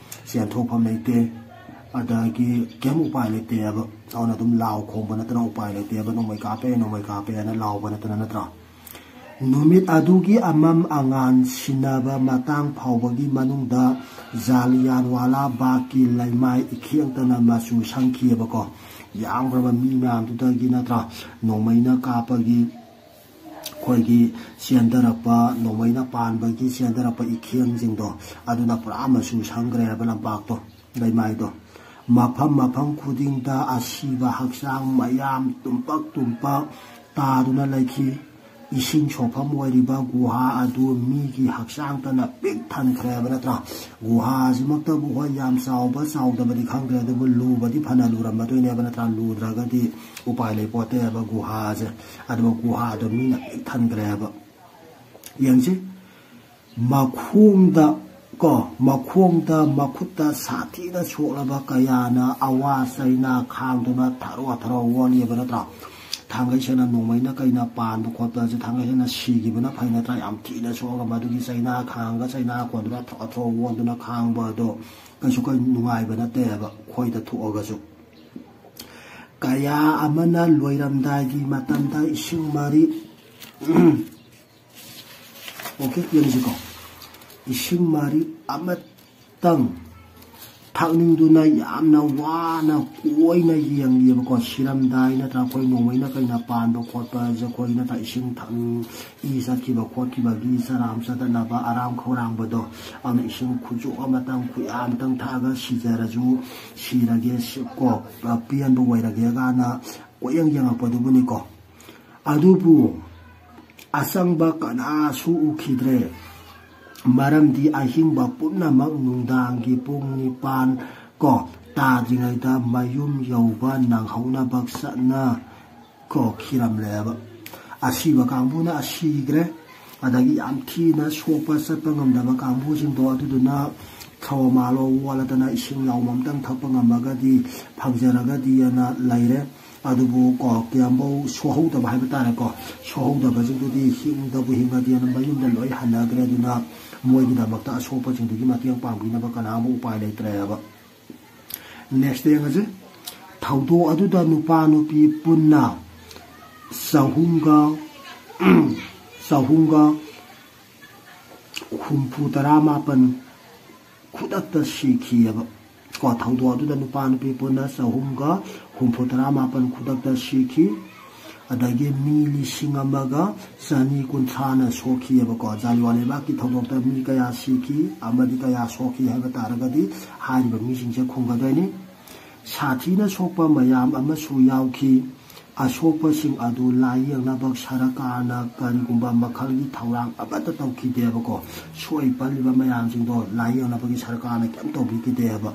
ꯆꯦꯟꯊꯣꯛꯐꯝ ꯂꯩꯇꯦ, ꯑꯗꯒꯤ ꯀꯩꯝ ꯎꯄꯥꯏ ꯂꯩꯇꯦꯕ꯫ ꯑꯗꯨꯅ ꯑꯗꯨꯝ ꯂꯥꯎ ꯈꯣꯡꯕ ꯅꯠꯇꯅ ꯎꯄꯥꯏ ꯂꯩꯇꯦꯕ꯫ "ꯅꯣꯡꯃꯩ ꯀꯥꯞꯄꯦ, ꯅꯣꯡꯃꯩ ꯀꯥꯞꯄꯦꯅ" ꯂꯥꯎꯕ ꯅꯠꯇꯅ, ꯅꯠꯇ꯭ꯔꯥ? ꯅꯨꯃꯤꯠ ꯑꯗꯨꯒꯤ ꯑꯃꯝ ꯑꯉꯥꯟ ꯁꯤꯟꯅꯕ ꯃꯇꯥꯡ ꯐꯥꯎꯕꯒꯤ ꯃꯅꯨꯡꯗ ꯖꯥꯂꯤꯌꯥꯟꯋꯥꯂꯥ ꯕꯥꯒꯀꯤ ꯂꯩꯃꯥꯏ ꯏꯈꯦꯡꯇꯅ ꯃꯆꯨ ꯁꯪꯈꯤꯑꯕꯀꯣ꯫ ꯌꯥꯝꯈ꯭ꯔꯕ ꯃꯤ ꯃꯌꯥꯝꯗꯨꯗꯒꯤ, ꯅꯠꯇ꯭ꯔꯥ, ꯅꯣꯡꯃꯩꯅ ꯀꯥꯞꯄꯒꯤ ꯑꯩꯈꯣꯏꯒꯤ ꯆꯦꯟꯊꯔꯛꯄ, ꯅꯣꯡꯃꯩꯅ ꯄꯥꯟꯕꯒꯤ ꯆꯦꯟꯊꯔꯛꯄ ꯏꯈꯦꯡꯁꯤꯡꯗꯣ, ꯑꯗꯨꯅ ꯄꯨꯔꯥ ꯃꯆꯨ ꯁꯪꯈ꯭ꯔꯦ ꯍꯥꯏꯕ ꯂꯝꯄꯥꯛꯇꯣ, ꯂꯩꯃꯥꯏꯗꯣ꯫ ꯃꯐꯝ ꯃꯐꯝ ꯈꯨꯗꯤꯡꯗ ꯑꯁꯤꯕ ꯍꯛꯆꯥꯡ ꯃꯌꯥꯝ ꯇꯨꯝꯄꯛ ꯇꯨꯝꯄꯛ ꯇꯥꯗꯨꯅ ꯂꯩꯈꯤ꯫ ꯏꯁꯤꯡ ꯁꯣꯛꯐꯝ ꯑꯣꯏꯔꯤꯕ ꯒꯨꯍꯥ ꯑꯗꯨ ꯃꯤꯒꯤ ꯍꯛꯆꯥꯡꯇꯅ ꯄꯤꯛ ꯊꯟꯈ꯭ꯔꯦ ꯍꯥꯏꯕ, ꯅꯠꯇ꯭ꯔꯥ? ꯒꯨꯍꯥꯁꯤꯃꯛꯇꯕꯨ, ꯍꯣꯏ, ꯌꯥꯝ ꯆꯥꯎꯕ ꯆꯥꯎꯗꯕꯗꯤ ꯈꯪꯗ꯭ꯔꯦ, ꯑꯗꯨꯕꯨ ꯂꯨꯕꯗꯤ ꯐꯅ ꯂꯨꯔꯝꯃꯗꯣꯏꯅꯦꯕ, ꯅꯠꯇ꯭ꯔꯥ? ꯂꯨꯗ꯭ꯔꯒꯗꯤ ꯎꯄꯥꯏ ꯂꯩꯄꯣꯠꯇꯦꯕ ꯒꯨꯍꯥꯁꯦ꯫ ꯑꯗꯨꯒ ꯒꯨꯍꯥꯗꯣ ꯃꯤꯅ ꯄꯤꯛ ꯊꯟꯈ꯭ꯔꯦꯕ꯫ ꯌꯦꯡꯁꯤ, ꯃꯈꯣꯡꯗ ꯀꯣ, ꯃꯈꯣꯡꯗ, ꯃꯈꯨꯠꯇ ꯁꯥꯊꯤꯅ ꯁꯣꯛꯂꯕ ꯀꯌꯥꯅ ꯑꯋꯥ ꯆꯩꯅꯥ ꯈꯥꯡꯗꯨꯅ ꯊꯔꯣ ꯊꯔꯣ ꯑꯣꯜꯂꯤꯕ, ꯅꯠꯇ꯭ꯔꯥ? ꯊꯥꯡꯒꯩ ꯁꯦꯡꯅ ꯅꯣꯡꯃꯩꯅ ꯀꯩꯅ ꯄꯥꯟꯕ ꯈꯣꯠꯄ ꯑꯁꯤ ꯊꯥꯡꯒꯩ ꯁꯦꯡꯅ ꯁꯤꯈꯤꯕꯅ ꯐꯩ, ꯅꯠꯇ꯭ꯔꯥ? ꯌꯥꯝ ꯊꯤꯅ ꯁꯣꯛꯑꯒ ꯃꯗꯨꯒꯤ ꯆꯩꯅꯥ ꯈꯥꯡꯒ ꯆꯩꯅꯥ ꯀꯣꯟꯗꯨꯅ ꯊꯔꯣ ꯊꯔꯣ ꯑꯣꯟꯗꯨꯅ ꯈꯥꯡꯕ ꯑꯗꯣ ꯀꯩꯁꯨ ꯀꯩ ꯅꯨꯡꯉꯥꯏꯕ ꯅꯠꯇꯦꯕ, ꯈꯣꯏꯗ ꯊꯣꯛꯑꯒꯁꯨ꯫ ꯀꯌꯥ ꯑꯃꯅ ꯂꯣꯏꯔꯝꯗꯥꯏꯒꯤ ꯃꯇꯝꯗ ꯏꯁꯤꯡ ꯃꯔꯤ, ꯑꯣꯀꯦ, ꯌꯦꯡꯁꯤꯀꯣ꯫ ꯏꯁꯤꯡ ꯃꯔꯤ ꯑꯃꯇꯪ ꯊꯛꯅꯤꯡꯗꯨꯅ ꯌꯥꯝꯅ ꯋꯥꯅ ꯀꯣꯏꯅ ꯌꯦꯡꯂꯤꯑꯕꯀꯣ꯫ ꯁꯤꯔꯝꯗꯥꯏ ꯅꯠꯇ꯭ꯔꯥ ꯑꯩꯈꯣꯏ ꯅꯣꯡꯃꯩꯅ ꯀꯩꯅ ꯄꯥꯟꯕ ꯈꯣꯠꯄ ꯍꯥꯏꯁꯦ ꯑꯩꯈꯣꯏ ꯅꯠꯇ꯭ꯔꯥ ꯏꯁꯤꯡ ꯊꯛꯅꯤꯡ ꯏ ꯆꯠꯈꯤꯕ ꯈꯣꯠꯈꯤꯕꯒꯤ ꯆꯔꯥꯝ ꯆꯠꯇꯅꯕ ꯑꯔꯥꯝ ꯈꯧꯔꯥꯡꯕꯗꯣ, ꯑꯗꯨꯅ ꯏꯁꯤꯡ ꯈꯨꯖꯣꯞ ꯑꯃꯇꯪ ꯈꯨꯌꯥ ꯑꯃꯇꯪ ꯊꯛꯑꯒ ꯁꯤꯖꯔꯁꯨ ꯁꯤꯔꯒꯦ ꯁꯤ-, ꯀꯣ ꯄꯦꯟꯕ ꯑꯣꯏꯔꯒꯦ ꯀꯥꯏꯅ ꯀꯣꯏꯌꯦꯡ ꯌꯦꯡꯉꯛꯄꯗꯨꯕꯨꯅꯤꯀꯣ꯫ ꯑꯗꯨꯕꯨ ꯑꯆꯪꯕ ꯀꯅꯥꯁꯨ ꯎꯈꯤꯗ꯭ꯔꯦ꯫ ꯃꯔꯝꯗꯤ ꯑꯍꯤꯡꯕ ꯄꯨꯝꯅꯃꯛ ꯅꯨꯡꯗꯥꯡꯒꯤ ꯄꯨꯡ ꯅꯤꯄꯥꯟ ꯀꯣ ꯇꯥꯗ꯭ꯔꯤꯉꯩꯗ ꯃꯌꯨꯝ ꯌꯧꯕ ꯅꯪꯍꯧꯅꯕ ꯆꯠꯅ ꯀꯣ ꯈꯤꯔꯝꯂꯦꯕ꯫ ꯑꯁꯤꯕ ꯀꯥꯡꯕꯨꯅ ꯁꯤꯈ꯭ꯔꯦ꯫ ꯑꯗꯒꯤ ꯌꯥꯝ ꯊꯤꯅ ꯁꯣꯛꯄ ꯆꯠꯄ ꯉꯝꯗꯕ ꯀꯥꯡꯕꯨꯁꯤꯡꯗꯣ ꯑꯗꯨꯗꯨꯅ ꯊ꯭ꯔꯣꯃꯥꯂꯣ ꯋꯥꯠꯂꯗꯅ ꯏꯁꯤꯡ ꯌꯥꯎꯕ ꯑꯃꯇꯪ ꯊꯛꯄ ꯉꯝꯃꯒꯗꯤ ꯐꯪꯖꯔꯒꯗꯤ ꯑꯅ ꯂꯩꯔꯦ꯫ ꯑꯗꯨꯕꯨ ꯀꯣ ꯀꯌꯥꯝꯕꯧ ꯁꯣꯛꯍꯧꯗꯕ ꯍꯥꯏꯕ ꯇꯥꯔꯦꯀꯣ, ꯁꯣꯛꯍꯧꯗꯕꯁꯤꯡꯗꯨꯗꯤ ꯍꯤꯡꯗꯕꯨ ꯍꯤꯡꯉꯗꯤ ꯑꯅ ꯃꯌꯨꯝꯗ ꯂꯣꯏ ꯍꯟꯅꯈ꯭ꯔꯦ꯫ ꯑꯗꯨꯅ ꯃꯣꯏꯒꯤꯗꯃꯛꯇ ꯑꯁꯣꯛꯄꯁꯤꯡꯗꯨꯒꯤ ꯃꯇꯦꯡ ꯄꯥꯡꯕꯤꯅꯕ ꯀꯅꯥ ꯑꯃ ꯎꯄꯥꯏ ꯂꯩꯇ꯭ꯔꯦꯕ꯫ ꯅꯦꯛꯁꯇ ꯌꯦꯡꯉꯁꯤ꯫ ꯊꯧꯗꯣꯛ ꯑꯗꯨꯗ ꯅꯨꯄꯥ ꯅꯨꯄꯤ ꯄꯨꯟꯅ ꯆꯍꯨꯝꯒ ꯆꯍꯨꯝꯒ ꯍꯨꯝꯐꯨ ꯇꯔꯥ ꯃꯥꯄꯟ ꯈꯨꯗꯛꯇ ꯁꯤꯈꯤꯑꯕ꯫ ꯀꯣ ꯊꯧꯗꯣꯛ ꯑꯗꯨꯗ ꯅꯨꯄꯥ ꯅꯨꯄꯤ ꯄꯨꯟꯅ ꯆꯍꯨꯝꯒ ꯍꯨꯝꯐꯨ ꯇꯔꯥ ꯃꯥꯄꯟ ꯈꯨꯗꯛꯇ ꯁꯤꯈꯤ꯫ ꯑꯗꯒꯤ ꯃꯤ ꯂꯤꯁꯤꯡ ꯑꯃꯒ ꯆꯅꯤ ꯀꯨꯟꯊ꯭ꯔꯥꯅ ꯁꯣꯛꯈꯤꯑꯕꯀꯣ꯫ ꯖꯥꯂꯤꯋꯥ ꯂꯩꯕꯥꯛꯀꯤ ꯊꯧꯗꯣꯛꯇ ꯃꯤ ꯀꯌꯥ ꯁꯤꯈꯤ ꯑꯃꯗꯤ ꯀꯌꯥ ꯁꯣꯛꯈꯤ ꯍꯥꯏꯕ ꯇꯥꯔꯒꯗꯤ ꯍꯥꯏꯔꯤꯕ ꯃꯤꯁꯤꯡꯁꯦ ꯈꯨꯝꯒꯗꯣꯏꯅꯤ꯫ ꯁꯥꯊꯤꯅ ꯁꯣꯛꯄ ꯃꯌꯥꯝ ꯑꯃꯁꯨ ꯌꯥꯎꯈꯤ꯫ ꯑꯁꯣꯛꯄꯁꯤꯡ ꯑꯗꯨ ꯂꯥꯏꯌꯦꯡꯅꯕ ꯁꯔꯀꯥꯔꯅ ꯀꯔꯤꯒꯨꯝꯕ ꯃꯈꯜꯒꯤ ꯊꯧꯔꯥꯡ ꯑꯃꯠꯇ ꯇꯧꯈꯤꯗꯦꯕꯀꯣ꯫ ꯁꯣꯛꯏ ꯄꯜꯂꯤꯕ ꯃꯌꯥꯝꯁꯤꯡꯗꯣ ꯂꯥꯏꯌꯦꯡꯅꯕꯒꯤ ꯁꯔꯀꯥꯔꯅ ꯀꯩꯝ ꯇꯧꯕꯤꯈꯤꯗꯦꯕ꯫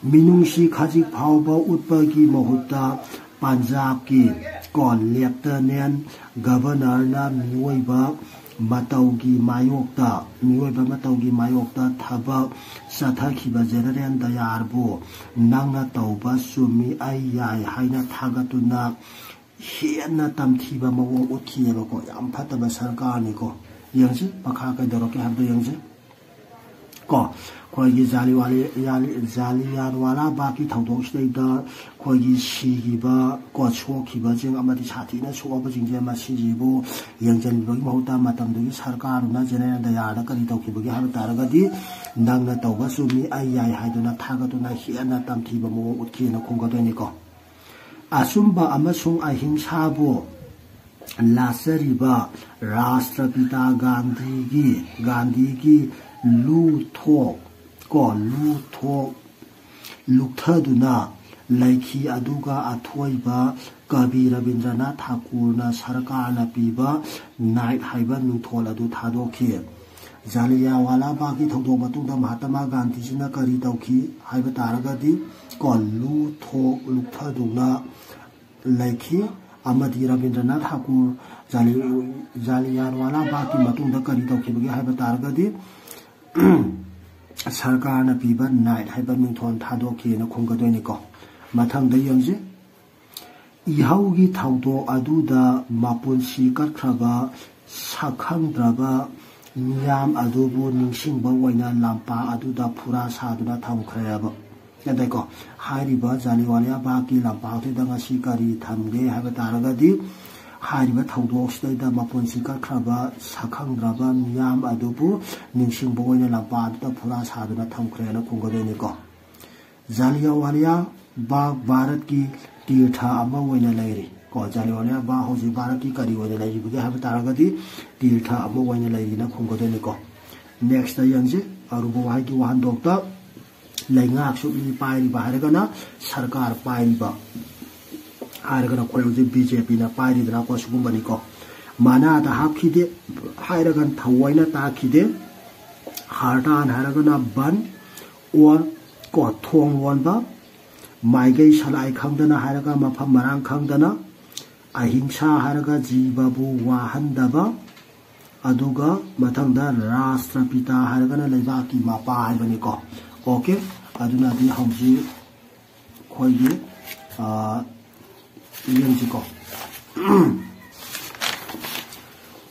ꯃꯤꯅꯨꯡꯁꯤ ꯈꯖꯤꯛ ꯐꯥꯎꯕ ꯎꯠꯄꯒꯤ ꯃꯍꯨꯠꯇ ꯄꯟꯖꯥꯕꯀꯤ ꯀꯣ ꯂꯦꯐꯇꯅꯦꯟ ꯒꯕꯔꯅꯔꯅ ꯃꯤꯑꯣꯏꯕ ꯃꯇꯧꯒꯤ ꯃꯥꯌꯣꯛꯇ, ꯃꯤꯑꯣꯏꯕ ꯃꯇꯧꯒꯤ ꯃꯥꯌꯣꯛꯇ ꯊꯕꯛ ꯆꯠꯊꯈꯤꯕ ꯖꯦꯅꯔꯦꯜ ꯗꯌꯥꯔꯕꯨ "ꯅꯪꯅ ꯇꯧꯕ ꯆꯨꯝꯃꯤ, ꯑꯩ ꯌꯥꯏ" ꯍꯥꯏꯅ ꯊꯥꯒꯠꯇꯨꯅ ꯍꯦꯟꯅ ꯇꯝꯊꯤꯕ ꯃꯑꯣꯡ ꯎꯠꯈꯤꯑꯕꯀꯣ꯫ ꯌꯥꯝ ꯐꯠꯇꯕ ꯁꯔꯀꯥꯔꯅꯤꯀꯣ꯫ ꯌꯦꯡꯁꯤ ꯃꯈꯥ ꯀꯩꯗꯧꯔꯛꯀꯦ ꯍꯥꯏꯕꯗꯣ ꯌꯦꯡꯁꯤ꯫ ꯀꯣ ꯑꯩꯈꯣꯏꯒꯤ ꯖꯥꯂꯤꯋꯥꯂꯤ ꯖꯥꯂꯤꯌꯥꯟꯋꯥꯂꯥ ꯕꯥꯒꯀꯤ ꯊꯧꯗꯣꯛꯁꯤꯗꯩꯗ ꯑꯩꯈꯣꯏꯒꯤ ꯁꯤꯈꯤꯕ ꯀꯣ ꯁꯣꯛꯈꯤꯕꯁꯤꯡ ꯑꯃꯗꯤ ꯁꯥꯊꯤꯅ ꯁꯣꯛꯑꯕꯁꯤꯡꯁꯦ ꯃꯁꯤꯁꯤꯕꯨ ꯌꯦꯡꯁꯤꯟꯕꯤꯕꯒꯤ ꯃꯍꯨꯠꯇ ꯃꯇꯝꯗꯨꯒꯤ ꯁꯔꯀꯥꯔꯗꯨꯅ ꯖꯦꯅꯦꯔꯦꯜ ꯗꯌꯥꯔꯗ ꯀꯔꯤ ꯇꯧꯈꯤꯕꯒꯦ ꯍꯥꯏꯕ ꯇꯥꯔꯒꯗꯤ, "ꯅꯪꯅ ꯇꯧꯕ ꯆꯨꯝꯃꯤ, ꯑꯩ ꯌꯥꯏ" ꯍꯥꯏꯗꯨꯅ ꯊꯥꯒꯠꯇꯨꯅ ꯍꯦꯟꯅ ꯇꯝꯊꯤꯕ ꯃꯑꯣꯡ ꯎꯠꯈꯤꯅ ꯈꯨꯝꯒꯗꯣꯏꯅꯤꯀꯣ꯫ ꯑꯆꯨꯝꯕ ꯑꯃꯁꯨꯡ ꯑꯍꯤꯡꯁꯥꯕꯨ ꯂꯥꯠꯆꯔꯤꯕ ꯔꯥꯁꯇ꯭ꯔꯄꯤꯇꯥ ꯒꯥꯟꯙꯤꯒꯤ ꯒꯥꯟꯙꯤꯒꯤ ꯂꯨ ꯊꯣꯛ ꯀꯣ ꯂꯨ ꯊꯣꯛ ꯂꯨꯞꯊꯗꯨꯅ ꯂꯩꯈꯤ꯫ ꯑꯗꯨꯒ ꯑꯊꯣꯏꯕ ꯀꯕꯤ ꯔꯕꯤꯟꯗ꯭ꯔꯅꯥꯊ ꯊꯥꯀꯨꯔꯅ ꯁꯔꯀꯥꯔꯅ ꯄꯤꯕ ꯅꯥꯏꯠ ꯍꯥꯏꯕ ꯃꯤꯡꯊꯣꯜ ꯑꯗꯨ ꯊꯥꯗꯣꯛꯈꯤ꯫ ꯖꯥꯂꯤꯌꯥꯋꯥꯂꯥ ꯕꯥꯒꯀꯤ ꯊꯧꯗꯣꯛ ꯃꯇꯨꯡꯗ ꯃꯍꯥꯇꯃꯥ ꯒꯥꯟꯙꯤꯖꯤꯅ ꯀꯔꯤ ꯇꯧꯈꯤ ꯍꯥꯏꯕ ꯇꯥꯔꯒꯗꯤ, ꯀꯣ ꯂꯨ ꯊꯣꯛ ꯂꯨꯞꯊꯗꯨꯅ ꯂꯩꯈꯤ꯫ ꯑꯃꯗꯤ ꯔꯕꯤꯟꯗ꯭ꯔꯅꯥꯊ ꯊꯥꯀꯨꯔ ꯖꯥꯂꯤ ꯖꯥꯂꯤꯌꯥꯟꯋꯥꯂꯥ ꯕꯥꯒꯀꯤ ꯃꯇꯨꯡꯗ ꯀꯔꯤ ꯇꯧꯈꯤꯕꯒꯦ ꯍꯥꯏꯕ ꯇꯥꯔꯒꯗꯤ, ꯁꯔꯀꯥꯔꯅ ꯄꯤꯕ ꯅꯥꯏꯠ ꯍꯥꯏꯕ ꯃꯤꯡꯊꯣꯜ ꯊꯥꯗꯣꯛꯈꯤꯅ ꯈꯨꯝꯒꯗꯣꯏꯅꯤꯀꯣ꯫ ꯃꯊꯪꯗ ꯌꯦꯡꯁꯤ꯫ ꯏꯍꯧꯒꯤ ꯊꯧꯗꯣꯛ ꯑꯗꯨꯗ ꯃꯄꯨꯟꯁꯤ ꯀꯠꯈ꯭ꯔꯕ ꯁꯛꯈꯪꯗ꯭ꯔꯕ ꯃꯤꯌꯥꯝ ꯑꯗꯨꯕꯨ ꯅꯤꯡꯁꯤꯡꯕ ꯑꯣꯏꯅ ꯂꯝꯄꯥꯛ ꯑꯗꯨꯗ ꯐꯨꯔꯥ ꯁꯥꯗꯨꯅ ꯊꯝꯈ꯭ꯔꯦꯕ꯫ ꯑꯗꯩꯀꯣ, ꯍꯥꯏꯔꯤꯕ ꯖꯥꯂꯤꯋꯥꯂꯥ ꯕꯥꯒꯀꯤ ꯂꯝꯄꯥꯛꯇꯨꯗ ꯉꯁꯤ ꯀꯔꯤ ꯊꯝꯒꯦ ꯍꯥꯏꯕ ꯇꯥꯔꯒꯗꯤ, ꯍꯥꯏꯔꯤꯕ ꯊꯧꯗꯣꯛꯁꯤꯗꯩꯗ ꯃꯄꯨꯟꯁꯤ ꯀꯠꯈ꯭ꯔꯕ ꯁꯛꯈꯪꯗ꯭ꯔꯕ ꯃꯤꯌꯥꯝ ꯑꯗꯨꯕꯨ ꯅꯤꯡꯁꯤꯡꯕ ꯑꯣꯏꯅ ꯂꯝꯄꯥꯛ ꯑꯗꯨꯗ ꯐꯨꯔꯥ ꯁꯥꯗꯨꯅ ꯊꯝꯈ꯭ꯔꯦꯅ ꯈꯨꯝꯒꯗꯣꯏꯅꯤꯀꯣ꯫ ꯖꯥꯂꯤꯌꯥꯋꯥꯂꯤꯌꯥ ꯕꯥꯒ ꯚꯥꯔꯠꯀꯤ ꯇꯤꯔꯊ ꯑꯃ ꯑꯣꯏꯅ ꯂꯩꯔꯤ꯫ ꯀꯣ, ꯖꯥꯂꯤꯌꯥꯋꯥꯂꯤꯌꯥ ꯕꯥꯒ ꯍꯧꯖꯤꯛ ꯚꯥꯔꯠꯀꯤ ꯀꯔꯤ ꯑꯣꯏꯅ ꯂꯩꯔꯤꯕꯒꯦ ꯍꯥꯏꯕ ꯇꯥꯔꯒꯗꯤ, ꯇꯤꯔꯊ ꯑꯃ ꯑꯣꯏꯅ ꯂꯩꯔꯤꯅ ꯈꯨꯝꯒꯗꯣꯏꯅꯤꯀꯣ꯫ ꯅꯦꯛꯁꯇ ꯌꯦꯡꯁꯤ, ꯑꯔꯨꯕ ꯋꯥꯍꯩꯒꯤ ꯋꯥꯍꯟꯊꯣꯛꯇ ꯂꯩꯉꯥꯛꯁꯨ ꯃꯤ ꯄꯥꯏꯔꯤꯕ ꯍꯥꯏꯔꯒꯅ ꯁꯔꯀꯥꯔ ꯄꯥꯏꯔꯤꯕ ꯍꯥꯏꯔꯒꯅ ꯑꯩꯈꯣꯏ ꯍꯧꯖꯤꯛ ꯕꯤ ꯖꯦ ꯄꯤꯅ ꯄꯥꯏꯔꯤꯗꯅꯀꯣ, ꯁꯤꯒꯨꯝꯕꯅꯤꯀꯣ꯫ ꯃꯅꯥꯗ ꯍꯥꯞꯈꯤꯗꯦ ꯍꯥꯏꯔꯒꯅ ꯊꯑꯣꯏꯅ ꯇꯥꯛꯈꯤꯗꯦ꯫ ꯍꯥꯔꯇꯥꯟ ꯍꯥꯏꯔꯒꯅ ꯕꯟ ꯑꯣꯔ ꯀꯣ ꯊꯣꯡ ꯂꯣꯟꯕ꯫ ꯃꯥꯏꯀꯩ ꯁꯂꯥꯏ ꯈꯪꯗꯅ ꯍꯥꯏꯔꯒ ꯃꯐꯝ ꯃꯔꯥꯡ ꯈꯪꯗꯅ꯫ ꯑꯍꯤꯡꯁꯥ ꯍꯥꯏꯔꯒ ꯖꯤꯕꯕꯨ ꯋꯥꯍꯟꯗꯕ꯫ ꯑꯗꯨꯒ ꯃꯊꯪꯗ ꯔꯥꯁꯇ꯭ꯔꯄꯤꯇꯥ ꯍꯥꯏꯔꯒꯅ ꯂꯩꯕꯥꯛꯀꯤ ꯃꯄꯥ ꯍꯥꯏꯕꯅꯤꯀꯣ꯫ ꯑꯣꯀꯦ, ꯑꯗꯨꯅꯗꯤ ꯍꯧꯖꯤꯛ ꯑꯩꯈꯣꯏꯒꯤ ꯌꯦꯡꯁꯤꯀꯣ꯫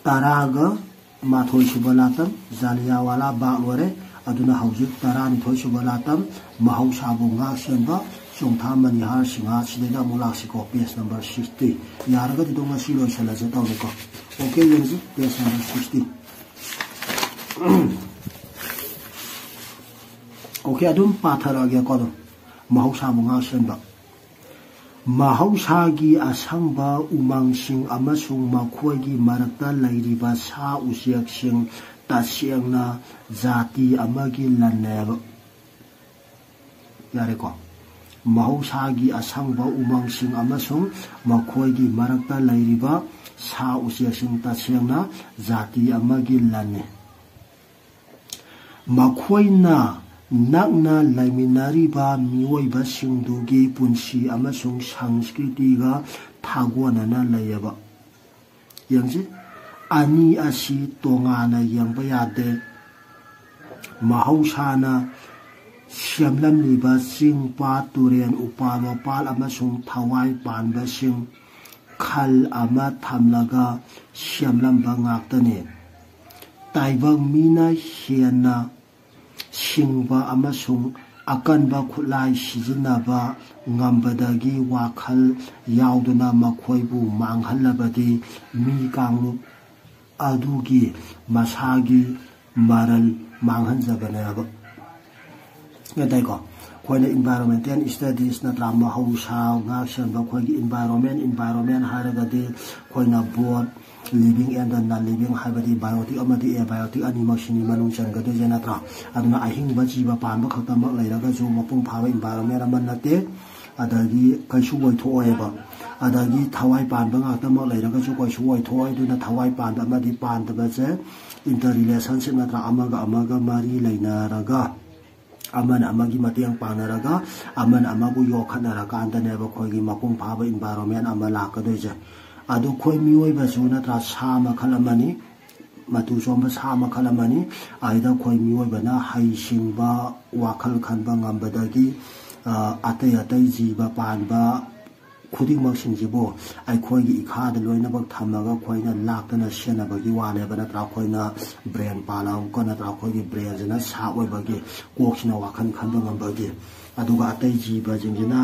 ꯇꯔꯥꯒ ꯃꯥꯊꯣꯏ ꯁꯨꯕ ꯂꯥꯇꯝ, ꯖꯥꯂꯤꯌꯥꯋꯥꯂꯥ ꯕꯥꯒ ꯂꯣꯏꯔꯦ꯫ ꯑꯗꯨꯅ ꯍꯧꯖꯤꯛ ꯇꯔꯥꯅꯤꯊꯣꯏ ꯁꯨꯕ ꯂꯥꯇꯝ, ꯃꯍꯧꯁꯥꯕꯨ ꯉꯥꯛ ꯁꯦꯟꯕ, ꯆꯣꯡꯊꯥ ꯃꯅꯤꯍꯥꯔ ꯁꯤꯡꯍ, ꯁꯤꯗꯩꯗ ꯑꯃꯨꯛ ꯂꯥꯛꯁꯤꯀꯣ, page number sixty꯫ ꯌꯥꯔꯒꯗꯤ ꯑꯗꯨꯝ ꯉꯁꯤ ꯂꯣꯏꯁꯤꯜꯂꯁꯦ ꯇꯧꯅꯤꯀꯣ꯫ Okay, ꯌꯦꯡꯁꯤ, page number sixty꯫ Okay, ꯑꯗꯨꯝ ꯄꯥꯊꯔꯛꯑꯒꯦꯀꯣ꯫ ꯑꯗꯨꯝ ꯃꯍꯧꯁꯥꯕꯨ ꯉꯥꯛ ꯁꯦꯟꯕ꯫ ꯃꯍꯧꯁꯥꯒꯤ ꯑꯁꯪꯕ ꯎꯃꯪꯁꯤꯡ ꯑꯃꯁꯨꯡ ꯃꯈꯣꯏꯒꯤ ꯃꯔꯛꯇ ꯂꯩꯔꯤꯕ ꯁꯥ ꯎꯆꯦꯛꯁꯤꯡ ꯇꯁꯦꯡꯅ ꯖꯥꯇꯤ ꯑꯃꯒꯤ ꯂꯟꯅꯦꯕ꯫ ꯌꯥꯔꯦꯀꯣ? ꯃꯍꯧꯁꯥꯒꯤ ꯑꯁꯪꯕ ꯎꯃꯪꯁꯤꯡ ꯑꯃꯁꯨꯡ ꯃꯈꯣꯏꯒꯤ ꯃꯔꯛꯇ ꯂꯩꯔꯤꯕ ꯁꯥ ꯎꯆꯦꯛꯁꯤꯡ ꯇꯁꯦꯡꯅ ꯖꯥꯇꯤ ꯑꯃꯒꯤ ꯂꯟꯅꯤ꯫ ꯃꯈꯣꯏꯅ ꯅꯛꯅ ꯂꯩꯃꯤꯟꯅꯔꯤꯕ ꯃꯤꯑꯣꯏꯕꯁꯤꯡꯗꯨꯒꯤ ꯄꯨꯟꯁꯤ ꯑꯃꯁꯨꯡ ꯁꯪꯁꯀ꯭ꯔꯤꯇꯤꯒ ꯊꯥꯒꯣꯟꯅꯅ ꯂꯩꯌꯦꯕ꯫ ꯌꯦꯡꯁꯤ, ꯑꯅꯤ ꯑꯁꯤ ꯇꯣꯉꯥꯟꯅ ꯌꯦꯡꯕ ꯌꯥꯗꯦ꯫ ꯃꯍꯧꯁꯥꯅ ꯁꯦꯝꯂꯝꯂꯤꯕ ꯆꯤꯡ, ꯄꯥꯠ, ꯇꯨꯔꯦꯜ, ꯎꯄꯥꯜ ꯋꯥꯄꯥꯜ ꯑꯃꯁꯨꯡ ꯊꯋꯥꯏ ꯄꯥꯟꯕꯁꯤꯡ ꯈꯜ ꯑꯃ ꯊꯝꯂꯒ ꯁꯦꯝꯂꯝꯕ ꯉꯥꯛꯇꯅꯤ꯫ ꯇꯥꯏꯕꯪ ꯃꯤꯅ ꯍꯦꯟꯅ ꯁꯤꯡꯕ ꯑꯃꯁꯨꯡ ꯑꯀꯟꯕ ꯈꯨꯠꯂꯥꯏ ꯁꯤꯖꯤꯟꯅꯕ ꯉꯝꯕꯗꯒꯤ ꯋꯥꯈꯜ ꯌꯥꯎꯗꯨꯅ ꯃꯈꯣꯏꯕꯨ ꯃꯥꯡꯍꯜꯂꯕꯗꯤ ꯃꯤ ꯀꯥꯡꯂꯨꯞ ꯑꯗꯨꯒꯤ ꯃꯁꯥꯒꯤ ꯃꯔꯜ ꯃꯥꯡꯍꯟꯖꯕꯅꯦꯕ꯫ ꯒ꯭ꯌꯥꯟ ꯇꯥꯏꯀꯣ? ꯑꯩꯈꯣꯏꯅ environmental studies ꯅꯠꯇ꯭ꯔꯥ, ꯃꯍꯧꯁꯥ ꯉꯥꯛ ꯁꯦꯟꯕ, ꯑꯩꯈꯣꯏꯒꯤ environment, environment ꯍꯥꯏꯔꯒꯗꯤ ꯑꯩꯈꯣꯏꯅ boat, living and the non living ꯍꯥꯏꯕꯗꯤ biotic ꯑꯃꯗꯤ abiotic ꯑꯅꯤꯃꯛꯁꯤꯅꯤ ꯃꯅꯨꯡ ꯆꯟꯒꯗꯣꯏꯁꯦ ꯅꯠꯇ꯭ꯔꯥ? ꯑꯗꯨꯅ ꯑꯍꯤꯡꯕ ꯖꯤꯕ ꯄꯥꯟꯕ ꯈꯛꯇꯃꯛ ꯂꯩꯔꯒꯁꯨ ꯃꯄꯨꯡ ꯐꯥꯕ environment ꯑꯃ ꯅꯠꯇꯦ꯫ ꯑꯗꯒꯤ ꯀꯩꯁꯨ ꯑꯣꯏꯊꯣꯛꯑꯣꯏꯕ꯫ ꯑꯗꯒꯤ ꯊꯋꯥꯏ ꯄꯥꯟꯕ ꯉꯥꯛꯇꯃꯛ ꯂꯩꯔꯒꯁꯨ ꯀꯩꯁꯨ ꯑꯣꯏꯊꯣꯛꯑꯣꯏ꯫ ꯑꯗꯨꯅ ꯊꯋꯥꯏ ꯄꯥꯟꯕ ꯑꯃꯗꯤ ꯄꯥꯟꯗꯕꯁꯦ inter relationship ꯅꯠꯇ꯭ꯔꯥ, ꯑꯃꯒ ꯑꯃꯒ ꯃꯔꯤ ꯂꯩꯅꯔꯒ, ꯑꯃꯅ ꯑꯃꯒꯤ ꯃꯇꯦꯡ ꯄꯥꯡꯅꯔꯒ, ꯑꯃꯅ ꯑꯃꯕꯨ ꯌꯣꯛꯈꯠꯅꯔꯀꯥꯟꯗꯅꯦꯕ ꯑꯩꯈꯣꯏꯒꯤ ꯃꯄꯨꯡ ꯐꯥꯕ environment ꯑꯃ ꯂꯥꯛꯀꯗꯣꯏꯁꯦ꯫ ꯑꯗꯣ ꯑꯩꯈꯣꯏ ꯃꯤꯑꯣꯏꯕꯁꯨ ꯅꯠꯇ꯭ꯔꯥ, ꯁꯥ ꯃꯈꯜ ꯑꯃꯅꯤ, ꯃꯇꯨ ꯆꯣꯝꯕ ꯁꯥ ꯃꯈꯜ ꯑꯃꯅꯤ꯫ ꯑꯗꯨꯗ ꯑꯩꯈꯣꯏ ꯃꯤꯑꯣꯏꯕꯅ ꯍꯩꯁꯤꯡꯕ, ꯋꯥꯈꯜ ꯈꯟꯕ ꯉꯝꯕꯗꯒꯤ, ꯑ, ꯑꯇꯩ ꯑꯇꯩ ꯖꯤꯕ ꯄꯥꯟꯕ, ꯈꯨꯗꯤꯡꯃꯛꯁꯤꯡꯁꯤꯕꯨ ꯑꯩꯈꯣꯏꯒꯤ ꯏꯈꯥꯗ ꯂꯣꯏꯅꯃꯛ ꯊꯝꯃꯒ ꯑꯩꯈꯣꯏꯅ ꯂꯥꯛꯇꯅ ꯁꯦꯟꯅꯕꯒꯤ ꯋꯥꯅꯦꯕ, ꯅꯠꯇ꯭ꯔꯥ? ꯑꯩꯈꯣꯏꯅ ꯕ꯭ꯔꯦꯟ ꯄꯥꯜꯂꯒ, ꯅꯠꯇ꯭ꯔꯥ, ꯑꯩꯈꯣꯏꯒꯤ ꯕ꯭ꯔꯦꯟꯁꯤꯅ ꯁꯥꯔꯞ ꯑꯣꯏꯕꯒꯤ, ꯀꯣꯛꯁꯤꯅ ꯋꯥꯈꯜ ꯈꯟꯕ ꯉꯝꯕꯒꯤ꯫ ꯑꯗꯨꯒ ꯑꯇꯩ ꯖꯤꯕꯁꯤꯡꯁꯤꯅ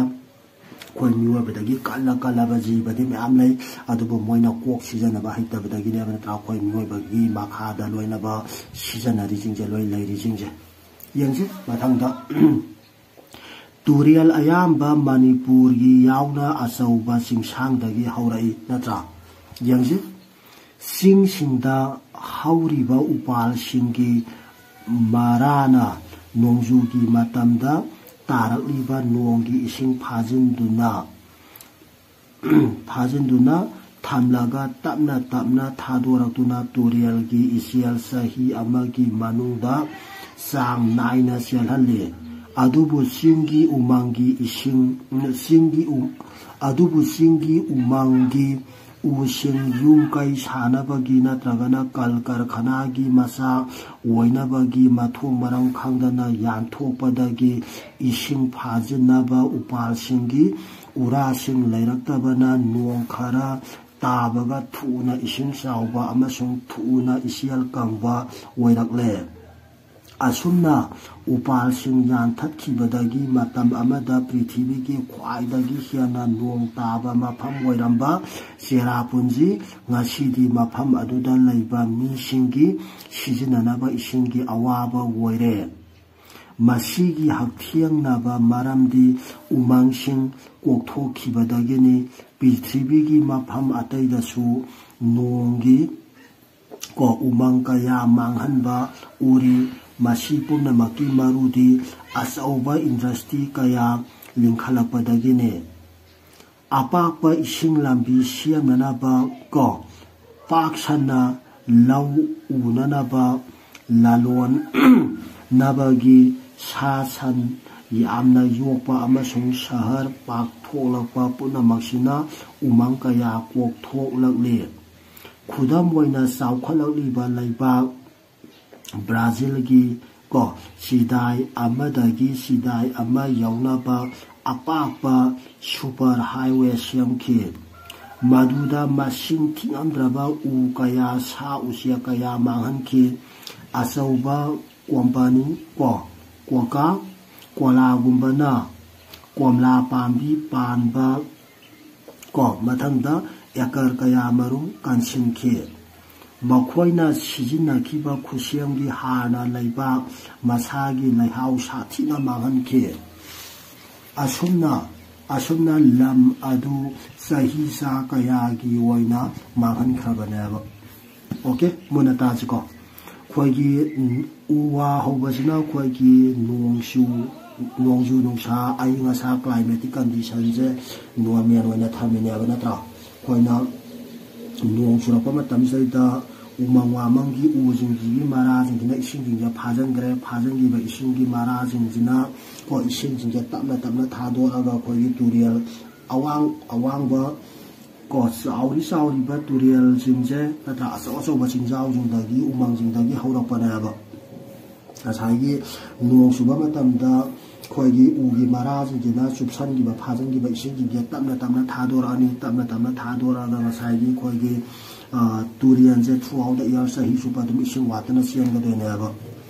ꯑꯩꯈꯣꯏ ꯃꯤꯑꯣꯏꯕꯗꯒꯤ ꯀꯜꯂ ꯀꯜꯂꯕ ꯖꯤꯕꯗꯤ ꯃꯌꯥꯝ ꯂꯩ, ꯑꯗꯨꯕꯨ ꯃꯣꯏꯅ ꯀꯣꯛ ꯁꯤꯖꯤꯟꯅꯕ ꯍꯩꯇꯕꯗꯒꯤꯅꯦꯕ, ꯅꯠꯇ꯭ꯔꯥ, ꯑꯩꯈꯣꯏ ꯃꯤꯑꯣꯏꯕꯒꯤ ꯃꯈꯥꯗ ꯂꯣꯏꯅꯕ ꯁꯤꯖꯤꯟꯅꯔꯤꯁꯤꯡꯁꯦ, ꯂꯣꯏ ꯂꯩꯔꯤꯁꯤꯡꯁꯦ꯫ ꯌꯦꯡꯁꯤ ꯃꯊꯪꯗ꯫ ꯇꯨꯔꯦꯜ ꯑꯌꯥꯝꯕ ꯃꯅꯤꯄꯨꯔꯒꯤ ꯌꯥꯎꯅ ꯑꯆꯧꯕ ꯆꯤꯡꯁꯥꯡꯗꯒꯤ ꯍꯧꯔꯛꯏ, ꯅꯠꯇ꯭ꯔꯥ? ꯌꯦꯡꯁꯤ, ꯆꯤꯡꯁꯤꯡꯗ ꯍꯧꯔꯤꯕ ꯎꯄꯥꯜꯁꯤꯡꯒꯤ ꯃꯔꯥꯅ ꯅꯣꯡꯖꯨꯒꯤ ꯃꯇꯝꯗ ꯇꯥꯔꯛꯂꯤꯕ ꯅꯣꯡꯒꯤ ꯏꯁꯤꯡ ꯐꯥꯖꯤꯟꯗꯨꯅ, ꯐꯥꯖꯤꯟꯗꯨꯅ ꯊꯝꯂꯒ ꯇꯞꯅ ꯇꯞꯅ ꯊꯥꯗꯣꯔꯛꯇꯨꯅ ꯇꯨꯔꯦꯜꯒꯤ ꯏꯆꯦꯜ ꯆꯍꯤ ꯑꯃꯒꯤ ꯃꯅꯨꯡꯗ ꯆꯥꯡ ꯅꯥꯏꯅ ꯆꯦꯜꯍꯜꯂꯤ꯫ ꯑꯗꯨꯕꯨ ꯆꯤꯡꯒꯤ ꯎꯃꯪꯒꯤ ꯏꯁꯤꯡ, ꯆꯤꯡꯒꯤ ꯎ-, ꯑꯗꯨꯕꯨ ꯆꯤꯡꯒꯤ ꯎꯃꯪꯒꯤ ꯎꯁꯤꯡ ꯌꯨꯝ ꯀꯩ ꯁꯥꯅꯕꯒꯤ ꯅꯠꯇ꯭ꯔꯒꯅ ꯀꯜ ꯀꯔꯈꯅꯥꯒꯤ ꯃꯆꯥꯛ ꯑꯣꯏꯅꯕꯒꯤ ꯃꯊꯣꯡ ꯃꯔꯝ ꯈꯪꯗꯅ ꯌꯥꯟꯊꯣꯛꯄꯗꯒꯤ ꯏꯁꯤꯡ ꯐꯥꯖꯤꯟꯅꯕ ꯎꯄꯥꯜꯁꯤꯡꯒꯤ ꯎꯔꯥꯁꯤꯡ ꯂꯩꯔꯛꯇꯕꯅ ꯅꯣꯡ ꯈꯔ ꯇꯥꯕꯒ ꯊꯨꯅ ꯏꯁꯤꯡ ꯆꯥꯎꯕ ꯑꯃꯁꯨꯡ ꯊꯨꯅ ꯏꯆꯦꯜ ꯀꯪꯕ ꯑꯣꯏꯔꯛꯂꯦ꯫ ꯑꯁꯨꯝꯅ ꯎꯄꯥꯜꯁꯤꯡ ꯌꯥꯟꯊꯠꯈꯤꯕꯗꯒꯤ ꯃꯇꯝ ꯑꯃꯗ ꯄ꯭ꯔꯤꯊꯤꯕꯤꯒꯤ ꯈ꯭ꯋꯥꯏꯗꯒꯤ ꯍꯦꯟꯅ ꯅꯣꯡ ꯇꯥꯕ ꯃꯐꯝ ꯑꯣꯏꯔꯝꯕ ꯆꯦꯔꯥꯄꯨꯟꯖꯤ ꯉꯁꯤꯗꯤ ꯃꯐꯝ ꯑꯗꯨꯗ ꯂꯩꯕ ꯃꯤꯁꯤꯡꯒꯤ ꯁꯤꯖꯤꯟꯅꯅꯕ ꯏꯁꯤꯡꯒꯤ ꯑꯋꯥꯕ ꯑꯣꯏꯔꯦ꯫ ꯃꯁꯤꯒꯤ ꯍꯛꯊꯦꯡꯅꯕ ꯃꯔꯝꯗꯤ ꯎꯃꯪꯁꯤꯡ ꯀꯣꯛꯊꯣꯛꯈꯤꯕꯗꯒꯤꯅꯤ꯫ ꯄ꯭ꯔꯤꯊꯤꯕꯤꯒꯤ ꯃꯐꯝ ꯑꯇꯩꯗꯁꯨ ꯅꯣꯡꯒꯤ ꯀꯣ ꯎꯃꯪ ꯀꯌꯥ ꯃꯥꯡꯍꯟꯕ ꯎꯔꯤ꯫ ꯃꯁꯤ ꯄꯨꯝꯅꯃꯛꯀꯤ ꯃꯔꯨꯗꯤ ꯑꯆꯧꯕ ꯏꯟꯗꯁꯇ꯭ꯔꯤ ꯀꯌꯥ ꯂꯤꯡꯈꯠꯂꯛꯄꯗꯒꯤꯅꯤ꯫ ꯑꯄꯥꯛꯄ ꯏꯁꯤꯡ ꯂꯝꯕꯤ ꯁꯦꯝꯅꯅꯕ ꯀꯣ ꯄꯥꯛ ꯁꯟꯅ ꯂꯧ ꯎꯅꯅꯕ, ꯂꯂꯣꯟꯅꯕꯒꯤ ꯁꯥ ꯁꯟ ꯌꯥꯝꯅ ꯌꯣꯛꯄ ꯑꯃꯁꯨꯡ ꯁꯍꯔ ꯄꯥꯛꯊꯣꯛꯂꯛꯄ ꯄꯨꯝꯅꯃꯛꯁꯤꯅ ꯎꯃꯪ ꯀꯌꯥ ꯀꯣꯛꯊꯣꯛꯂꯛꯂꯤ꯫ ꯈꯨꯗꯝ ꯑꯣꯏꯅ, ꯆꯥꯎꯈꯠꯂꯛꯂꯤꯕ ꯂꯩꯕꯥꯛ ꯕ꯭ꯔꯥꯖꯤꯜꯒꯤ ꯀꯣ, ꯆꯤꯗꯥꯏ ꯑꯃꯗꯒꯤ ꯆꯤꯗꯥꯏ ꯑꯃ ꯌꯧꯅꯕ ꯑꯄꯥꯛꯄ super highway ꯁꯦꯝꯈꯤ꯫ ꯃꯗꯨꯗ ꯃꯁꯤꯡ ꯊꯤꯉꯝꯗ꯭ꯔꯕ ꯎ ꯀꯌꯥ, ꯁꯥ ꯎꯆꯦꯛ ꯀꯌꯥ ꯃꯥꯡꯍꯟꯈꯤ꯫ ꯑꯆꯧꯕ ꯀꯣꯝꯄꯥꯅꯤ ꯀꯣ, ꯀꯣꯀꯥ ꯀꯣꯂꯥꯒꯨꯝꯕꯅ ꯀꯣꯝꯂꯥ ꯄꯥꯝꯕꯤ ꯄꯥꯟꯕ ꯀꯣ, ꯃꯊꯪꯗ ꯑꯦꯀꯔ ꯀꯌꯥ ꯃꯔꯨꯝ ꯀꯟꯁꯤꯟꯈꯤ꯫ ꯃꯈꯣꯏꯅ ꯁꯤꯖꯤꯟꯅꯈꯤꯕ ꯈꯨꯠꯁꯦꯝꯒꯤ ꯍꯥꯔꯅ ꯂꯩꯕꯥꯛ ꯃꯁꯥꯒꯤ ꯂꯩꯍꯥꯎ ꯁꯥꯊꯤꯅ ꯃꯥꯡꯍꯟꯈꯤ꯫ ꯑꯁꯨꯝꯅ, ꯑꯁꯨꯝꯅ ꯂꯝ ꯑꯗꯨ ꯆꯍꯤ ꯆꯥ ꯀꯌꯥꯒꯤ ꯑꯣꯏꯅ ꯃꯥꯡꯍꯟꯈ꯭ꯔꯕꯅꯦꯕ꯫ ꯑꯣꯀꯦ, ꯃꯨꯟꯅ ꯇꯥꯁꯤꯀꯣ꯫ ꯑꯩꯈꯣꯏꯒꯤ, ꯎꯝ, ꯎ ꯋꯥ ꯍꯧꯕꯁꯤꯅ ꯑꯩꯈꯣꯏꯒꯤ ꯅꯣꯡꯖꯨ, ꯅꯣꯡꯖꯨ ꯅꯨꯡꯁꯥ, ꯑꯏꯪ ꯑꯁꯥ, climatic conditionꯁꯦ normal ꯑꯣꯏꯅ ꯊꯝꯃꯤꯅꯦꯕ, ꯅꯠꯇ꯭ꯔꯥ? ꯑꯩꯈꯣꯏꯅ ꯅꯣꯡ ꯆꯨꯔꯛꯄ ꯃꯇꯝꯁꯤꯗꯩꯗ ꯎꯃꯪ ꯋꯥꯃꯪꯒꯤ ꯎꯁꯤꯡꯁꯤꯒꯤ ꯃꯔꯥꯁꯤꯡꯁꯤꯅ ꯏꯁꯤꯡꯁꯤꯡꯁꯦ ꯐꯥꯖꯤꯟꯈ꯭ꯔꯦ꯫ ꯐꯥꯖꯤꯟꯈꯤꯕ ꯏꯁꯤꯡꯒꯤ ꯃꯔꯥꯁꯤꯡꯁꯤꯅ ꯀꯣ, ꯏꯁꯤꯡꯁꯤꯡꯁꯦ ꯇꯞꯅ ꯇꯞꯅ ꯊꯥꯗꯣꯔꯛꯑꯒ ꯑꯩꯈꯣꯏꯒꯤ ꯇꯨꯔꯦꯜ ꯑꯋꯥꯡ, ꯑꯋꯥꯡꯕ ꯀꯣ, ꯆꯥꯎꯔꯤ ꯆꯥꯎꯔꯤꯕ ꯇꯨꯔꯦꯜꯁꯤꯡꯁꯦ, ꯅꯠꯇ꯭ꯔꯥ, ꯑꯆꯧ ꯑꯆꯧꯕ ꯆꯤꯡꯖꯥꯎꯁꯤꯡꯗꯒꯤ, ꯎꯃꯪꯁꯤꯡꯗꯒꯤ ꯍꯧꯔꯛꯄꯅꯦꯕ꯫ ꯉꯁꯥꯏꯒꯤ ꯅꯣꯡ ꯆꯨꯕ ꯃꯇꯝꯗ ꯑꯩꯈꯣꯏꯒꯤ ꯎꯒꯤ ꯃꯔꯥꯁꯤꯡꯁꯤꯅ ꯆꯨꯞꯁꯟꯈꯤꯕ, ꯐꯥꯖꯤꯟꯈꯤꯕ ꯏꯁꯤꯡꯁꯤꯡꯁꯦ ꯇꯞꯅ ꯇꯞꯅ ꯊꯥꯗꯣꯔꯛꯑꯅꯤ꯫ ꯇꯞꯅ ꯇꯞꯅ ꯊꯥꯗꯣꯔꯛꯑꯒ ꯉꯁꯥꯏꯒꯤ ꯑꯩꯈꯣꯏꯒꯤ, ꯑ, ꯇꯨꯔꯦꯜꯁꯦ throughout the year, ꯆꯍꯤ ꯆꯨꯞꯄ ꯑꯗꯨꯝ ꯏꯁꯤꯡ ꯋꯥꯠꯇꯅ ꯆꯦꯟꯒꯗꯣꯏꯅꯦꯕ꯫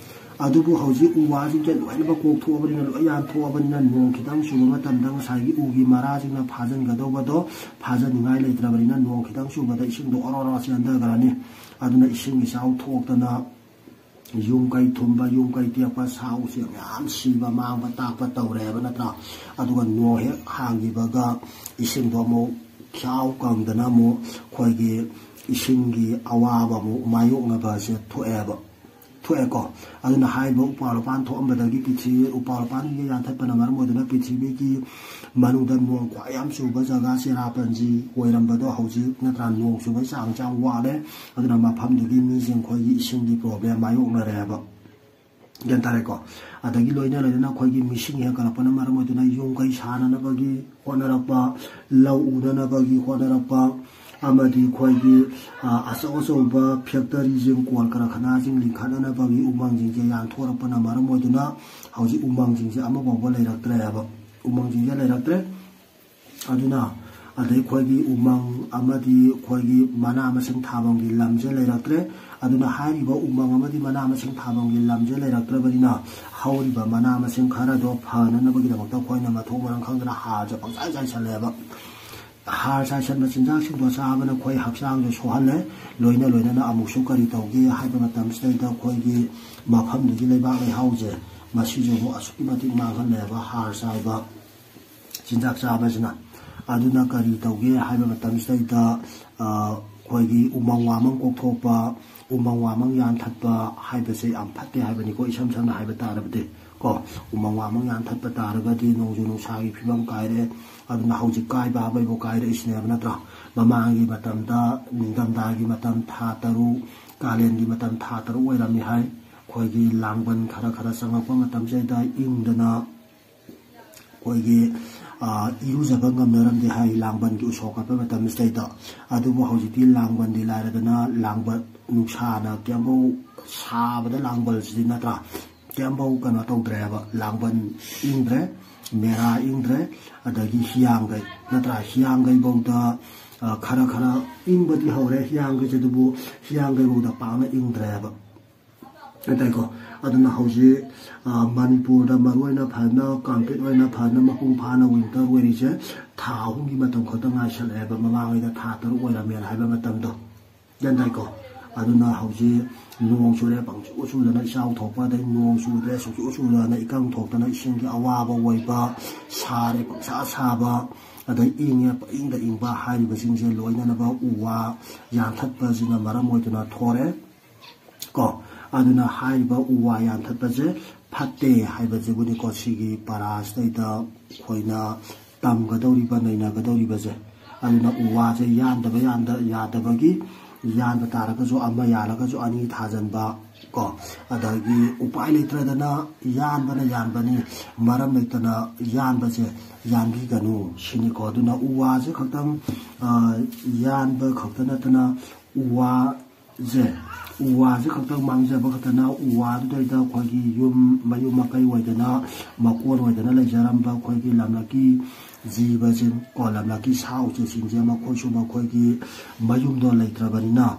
ꯑꯗꯨꯕꯨ ꯍꯧꯖꯤꯛ ꯎ ꯋꯥꯁꯤꯡꯁꯦ ꯂꯣꯏꯅꯃꯛ ꯀꯣꯛꯊꯣꯛꯑꯕꯅꯤꯅ, ꯂꯣꯏ ꯌꯥꯟꯊꯣꯛꯑꯕꯅꯤꯅ, ꯅꯣꯡ ꯈꯤꯇꯪ ꯆꯨꯕ ꯃꯇꯝꯗ ꯉꯁꯥꯏꯒꯤ ꯎꯒꯤ ꯃꯔꯥꯁꯤꯡꯅ ꯐꯥꯖꯤꯟꯒꯗꯧꯕꯗꯣ ꯐꯥꯖꯤꯟꯅꯤꯡꯉꯥꯏ ꯂꯩꯇ꯭ꯔꯕꯅꯤꯅ, ꯅꯣꯡ ꯈꯤꯇꯪ ꯆꯨꯕꯗ ꯏꯁꯤꯡꯗꯣ ꯑꯣꯔꯣ ꯑꯣꯔꯣ ꯆꯦꯟꯊꯈ꯭ꯔꯅꯤ꯫ ꯑꯗꯨꯅ ꯏꯁꯤꯡ ꯏꯆꯥꯎ ꯊꯣꯛꯇꯅ ꯌꯨꯝ ꯀꯩ ꯊꯨꯝꯕ, ꯌꯨꯝ ꯀꯩ ꯇꯦꯛꯄ, ꯁꯥ ꯎꯆꯦꯛ ꯃꯌꯥꯝ ꯁꯤꯕ, ꯃꯥꯡꯕ ꯇꯥꯛꯄ ꯇꯧꯔꯦꯕ, ꯅꯠꯇ꯭ꯔꯥ? ꯑꯗꯨꯒ ꯅꯣꯡ ꯍꯦꯛ ꯍꯥꯡꯈꯤꯕꯒ ꯏꯁꯤꯡꯗꯣ ꯑꯃꯨꯛ ꯈ꯭ꯌꯥꯎ ꯀꯪꯗꯅ ꯑꯃꯨꯛ ꯑꯩꯈꯣꯏꯒꯤ ꯏꯁꯤꯡꯒꯤ ꯑꯋꯥꯕ ꯑꯃꯨꯛ ꯃꯥꯌꯣꯛꯅꯕꯁꯦ ꯊꯣꯛꯑꯦꯕ, ꯊꯣꯛꯑꯦꯀꯣ꯫ ꯑꯗꯨꯅ ꯍꯥꯏꯔꯤꯕ ꯎꯄꯥꯜ ꯋꯥꯄꯥꯟ ꯊꯣꯛꯑꯝꯕꯗꯒꯤ ꯄ꯭ꯔꯤꯊꯤꯕꯤ, ꯎꯄꯥꯜ ꯋꯥꯄꯥꯟꯁꯤꯡꯁꯦ ꯌꯥꯟꯊꯠꯄꯅ ꯃꯔꯝ ꯑꯣꯏꯗꯨꯅ ꯄ꯭ꯔꯤꯊꯤꯕꯤꯒꯤ ꯃꯅꯨꯡꯗ ꯅꯣꯡ ꯈ꯭ꯋꯥꯏ ꯌꯥꯝ ꯆꯨꯕ ꯖꯒꯥ ꯆꯦꯔꯥꯄꯟꯖꯤ ꯑꯣꯏꯔꯝꯕꯗꯣ ꯍꯧꯖꯤꯛ, ꯅꯠꯇ꯭ꯔꯥ, ꯅꯣꯡ ꯆꯨꯕꯒꯤ ꯆꯥꯡꯁꯦ ꯌꯥꯝ ꯋꯥꯠꯂꯦ꯫ ꯑꯗꯨꯅ ꯃꯐꯝꯗꯨꯒꯤ ꯃꯤꯁꯤꯡ ꯑꯩꯈꯣꯏꯒꯤ ꯏꯁꯤꯡꯒꯤ problem ꯃꯥꯌꯣꯛꯅꯔꯦꯕ꯫ ꯒ꯭ꯌꯥꯟ ꯇꯥꯔꯦꯀꯣ? ꯑꯗꯒꯤ ꯂꯣꯏꯅ ꯂꯣꯏꯅꯅ ꯑꯩꯈꯣꯏꯒꯤ ꯃꯤꯁꯤꯡ ꯍꯦꯟꯒꯠꯂꯛꯄꯅ ꯃꯔꯝ ꯑꯣꯏꯗꯨꯅ ꯌꯨꯝ ꯀꯩ ꯁꯥꯅꯅꯕꯒꯤ ꯍꯣꯠꯅꯔꯛꯄ, ꯂꯧ ꯎꯅꯅꯕꯒꯤ ꯍꯣꯠꯅꯔꯛꯄ, ꯑꯃꯗꯤ ꯑꯩꯈꯣꯏꯒꯤ ꯑ, ꯑꯆꯧ ꯑꯆꯧꯕ ꯐꯦꯛꯇꯔꯤꯁꯤꯡ, ꯀꯣꯜ ꯀꯔꯈꯅꯥꯁꯤꯡ ꯂꯤꯡꯈꯠꯅꯅꯕꯒꯤ ꯎꯃꯪꯁꯤꯡꯁꯦ ꯌꯥꯟꯊꯣꯔꯛꯄꯅ ꯃꯔꯝ ꯑꯣꯏꯗꯨꯅ ꯍꯧꯖꯤꯛ ꯎꯃꯪꯁꯤꯡꯁꯦ ꯑꯃꯐꯥꯎꯕ ꯂꯩꯔꯛꯇ꯭ꯔꯦꯕ꯫ ꯎꯃꯪꯁꯤꯡꯁꯦ ꯂꯩꯔꯛꯇ꯭ꯔꯦ꯫ ꯑꯗꯨꯅ ꯑꯗꯩ ꯑꯩꯈꯣꯏꯒꯤ ꯎꯃꯪ ꯑꯃꯗꯤ ꯑꯩꯈꯣꯏꯒꯤ ꯃꯅꯥ ꯃꯁꯤꯡ ꯊꯥꯐꯝꯒꯤ ꯂꯝꯁꯦ ꯂꯩꯔꯛꯇ꯭ꯔꯦ꯫ ꯑꯗꯨꯅ ꯍꯥꯏꯔꯤꯕ ꯎꯃꯪ ꯑꯃꯗꯤ ꯃꯅꯥ ꯃꯁꯤꯡ ꯊꯥꯐꯝꯒꯤ ꯂꯝꯁꯦ ꯂꯩꯔꯛꯇ꯭ꯔꯕꯅꯤꯅ ꯍꯧꯔꯤꯕ ꯃꯅꯥ ꯃꯁꯤꯡ ꯈꯔꯗꯣ ꯐꯅꯅꯕꯒꯤꯗꯃꯛꯇ ꯑꯩꯈꯣꯏꯅ ꯃꯊꯣꯡ ꯃꯔꯝ ꯈꯪꯗꯅ ꯍꯥꯔꯁꯦ ꯄꯪꯆꯥꯏ ꯆꯥꯏꯁꯜꯂꯦꯕ꯫ ꯍꯥꯔ ꯆꯥꯏꯁꯟꯕ ꯆꯤꯟꯖꯥꯛꯁꯤꯡꯗꯣ ꯆꯥꯕꯅ ꯑꯩꯈꯣꯏ ꯍꯛꯆꯥꯡꯁꯨ ꯁꯣꯛꯍꯜꯂꯦ꯫ ꯂꯣꯏꯅ ꯂꯣꯏꯅꯅ ꯑꯃꯨꯛꯁꯨ ꯀꯔꯤ ꯇꯧꯒꯦ ꯍꯥꯏꯕ ꯃꯇꯝꯁꯤꯗꯩꯗ ꯑꯩꯈꯣꯏꯒꯤ ꯃꯐꯝꯗꯨꯒꯤ ꯂꯩꯕꯥꯛ ꯂꯩꯍꯥꯎꯁꯦ ꯃꯁꯤꯁꯨ ꯑꯃꯨꯛ ꯑꯁꯨꯛꯀꯤ ꯃꯇꯤꯛ ꯃꯥꯡꯍꯜꯂꯦꯕ ꯍꯥꯔ ꯆꯥꯏꯕ ꯆꯤꯟꯖꯥꯛ ꯆꯥꯕꯁꯤꯅ꯫ ꯑꯗꯨꯅ ꯀꯔꯤ ꯇꯧꯒꯦ ꯍꯥꯏꯕ ꯃꯇꯝꯁꯤꯗꯩꯗ ꯑꯩꯈꯣꯏꯒꯤ ꯎꯃꯪ ꯋꯥꯃꯪ ꯀꯣꯛꯊꯣꯛꯄ, ꯎꯃꯪ ꯋꯥꯃꯪ ꯌꯥꯟꯊꯠꯄ ꯍꯥꯏꯕꯁꯦ ꯌꯥꯝ ꯐꯠꯇꯦ ꯍꯥꯏꯕꯅꯤꯀꯣ꯫ ꯏꯁꯝ ꯁꯝꯅ ꯍꯥꯏꯕ ꯇꯥꯔꯕꯗꯤ ꯀꯣ, ꯎꯃꯪ ꯋꯥꯃꯪ ꯌꯥꯟꯊꯠꯄ ꯇꯥꯔꯒꯗꯤ ꯅꯣꯡꯖꯨ ꯅꯨꯡꯁꯥꯒꯤ ꯐꯤꯕꯝ ꯀꯥꯏꯔꯦ꯫ ꯑꯗꯨꯅ ꯍꯧꯖꯤꯛ ꯀꯥꯏꯕ ꯍꯥꯏꯕꯩꯕꯨ ꯀꯥꯏꯔꯛꯏꯁꯤꯅꯦꯕ, ꯅꯠꯇ꯭ꯔꯥ? ꯃꯃꯥꯡꯒꯤ ꯃꯇꯝꯗ ꯅꯤꯡꯊꯝꯊꯥꯒꯤ ꯃꯇꯝ ꯊꯥ ꯇꯔꯨꯛ, ꯀꯥꯂꯦꯟꯒꯤ ꯃꯇꯝ ꯊꯥ ꯇꯔꯨꯛ ꯑꯣꯏꯔꯝꯃꯤ ꯍꯥꯏ꯫ ꯑꯩꯈꯣꯏꯒꯤ ꯂꯥꯡꯕꯟ ꯈꯔ ꯈꯔ ꯆꯪꯉꯛꯄ ꯃꯇꯝꯁꯤꯗꯩꯗ ꯏꯪꯗꯅ ꯑꯩꯈꯣꯏꯒꯤ ꯏꯔꯨꯖꯕ ꯉꯝꯅꯔꯝꯗꯦ ꯍꯥꯏ ꯂꯥꯡꯕꯟꯒꯤ ꯎꯁꯣꯞ ꯀꯠꯄ ꯃꯇꯝꯁꯤꯗꯩꯗ꯫ ꯑꯗꯨꯕꯨ ꯍꯧꯖꯤꯛꯇꯤ ꯂꯥꯡꯕꯟꯗꯤ ꯂꯥꯏꯔꯗꯅ ꯂꯥꯡꯕꯟ ꯅꯨꯡꯁꯥꯅ ꯀꯌꯥꯝꯐꯧ ꯁꯥꯕꯗ ꯂꯥꯡꯕꯜꯁꯤꯗꯤ, ꯅꯠꯇ꯭ꯔꯥ, ꯀꯌꯥꯝꯐꯧ ꯀꯩꯅꯣ ꯇꯧꯗ꯭ꯔꯦꯕ꯫ ꯂꯥꯡꯕꯟ ꯏꯪꯗ꯭ꯔꯦ, ꯃꯦꯔꯥ ꯏꯪꯗ꯭ꯔꯦ, ꯑꯗꯒꯤ ꯍꯤꯌꯥꯡꯒꯩ, ꯅꯠꯇ꯭ꯔꯥ, ꯍꯤꯌꯥꯡꯒꯩꯐꯧꯗ ꯈꯔ ꯈꯔ ꯏꯪꯕꯗꯤ ꯍꯧꯔꯦ ꯍꯤꯌꯥꯡꯒꯩꯁꯦ, ꯑꯗꯨꯕꯨ ꯍꯤꯌꯥꯡꯒꯩꯐꯧꯗ ꯄꯥꯛꯅ ꯏꯪꯗ꯭ꯔꯦꯕ꯫ ꯍꯥꯏꯇꯥꯔꯦꯀꯣ꯫ ꯑꯗꯨꯅ ꯍꯧꯖꯤꯛ ꯃꯅꯤꯄꯨꯔꯗ ꯃꯔꯨ ꯑꯣꯏꯅ ꯐꯖꯅ ꯀꯥꯡꯄꯤꯠ ꯑꯣꯏꯅ ꯐꯖꯅ ꯃꯄꯨꯡ ꯐꯥꯅ ꯋꯤꯟꯇꯔ ꯑꯣꯏꯔꯤꯁꯦ ꯊꯥ ꯑꯍꯨꯝꯒꯤ ꯃꯇꯝ ꯈꯛꯇ ꯉꯥꯏꯁꯜꯂꯛꯑꯦꯕ꯫ ꯃꯃꯥꯡꯉꯩꯗ ꯊꯥ ꯇꯔꯨꯛ ꯑꯣꯏꯔꯝꯃꯦꯅ ꯍꯥꯏꯕ ꯃꯇꯝꯗꯣ, ꯒ꯭ꯌꯥꯟ ꯇꯥꯏꯀꯣ? ꯑꯗꯨꯅ ꯍꯧꯖꯤꯛ ꯅꯣꯡ ꯆꯨꯔꯦ, ꯄꯪꯆꯨ ꯆꯨꯗꯅ ꯏꯆꯥꯎ ꯊꯣꯛꯄ, ꯑꯗꯩ ꯅꯣꯡ ꯆꯨꯗ꯭ꯔꯦ, ꯁꯨꯡꯆꯨ ꯆꯨꯗꯅ ꯏꯀꯪ ꯊꯣꯛꯇꯅ ꯏꯁꯤꯡꯒꯤ ꯑꯋꯥꯕ ꯑꯣꯏꯕ, ꯁꯥꯔꯦ ꯄꯪꯁꯥ ꯁꯥꯕ, ꯑꯗꯩ ꯏꯪꯉꯦ ꯄꯪꯏꯪꯗ ꯏꯪꯕ ꯍꯥꯏꯔꯤꯕꯁꯤꯡꯁꯦ ꯂꯣꯏꯅꯅꯕ ꯎ ꯋꯥ ꯌꯥꯟꯊꯠꯄꯁꯤꯅ ꯃꯔꯝ ꯑꯣꯏꯗꯨꯅ ꯊꯣꯛꯑꯦ꯫ ꯀꯣ꯫ ꯑꯗꯨꯅ ꯍꯥꯏꯔꯤꯕ ꯎ ꯋꯥ ꯌꯥꯟꯊꯠꯄꯁꯦ ꯐꯠꯇꯦ ꯍꯥꯏꯕꯁꯤꯕꯨꯅꯤꯀꯣ ꯁꯤꯒꯤ ꯄꯔꯥꯁꯤꯗꯩꯗ ꯑꯩꯈꯣꯏꯅ ꯇꯝꯒꯗꯧꯔꯤꯕ, ꯅꯩꯅꯒꯗꯧꯔꯤꯕꯁꯦ꯫ ꯑꯗꯨꯅ ꯎ ꯋꯥꯁꯦ ꯌꯥꯟꯗꯕ ꯌꯥꯗꯕꯒꯤ ꯌꯥꯟꯕ ꯇꯥꯔꯒꯁꯨ ꯑꯃ ꯌꯥꯜꯂꯒꯁꯨ ꯑꯅꯤ ꯊꯥꯖꯤꯟꯕ ꯀꯣ, ꯑꯗꯒꯤ ꯎꯄꯥꯏ ꯂꯩꯇ꯭ꯔꯗꯅ ꯌꯥꯟꯕꯅ ꯌꯥꯟꯕꯅꯤ, ꯃꯔꯝ ꯂꯩꯇꯅ ꯌꯥꯟꯕꯁꯦ ꯌꯥꯟꯕꯤꯒꯅꯨ ꯁꯤꯅꯤꯀꯣ꯫ ꯑꯗꯨꯅ ꯎ ꯋꯥꯁꯦ ꯈꯛꯇꯪ, ꯑ, ꯌꯥꯟꯕ ꯈꯛꯇ ꯅꯠꯇꯅ ꯎ ꯋꯥꯁꯦ, ꯎ ꯋꯥꯁꯦ ꯈꯛꯇꯪ ꯃꯥꯡꯖꯕ ꯈꯛꯇꯅ ꯎ ꯋꯥꯗꯨꯗꯩꯗ ꯑꯩꯈꯣꯏꯒꯤ ꯌꯨꯝ ꯃꯌꯨꯝ ꯃꯀꯩ ꯑꯣꯏꯗꯅ ꯃꯀꯣꯟ ꯑꯣꯏꯗꯅ ꯂꯩꯖꯔꯝꯕ ꯑꯩꯈꯣꯏꯒꯤ ꯂꯝꯂꯛꯀꯤ ꯖꯤꯕꯁꯤꯡ ꯀꯣ, ꯂꯝꯂꯛꯀꯤ ꯁꯥ ꯎꯆꯦꯛꯁꯤꯡꯁꯦ ꯃꯈꯣꯏꯁꯨ ꯃꯈꯣꯏꯒꯤ ꯃꯌꯨꯝꯗꯣ ꯂꯩꯇ꯭ꯔꯕꯅꯤꯅ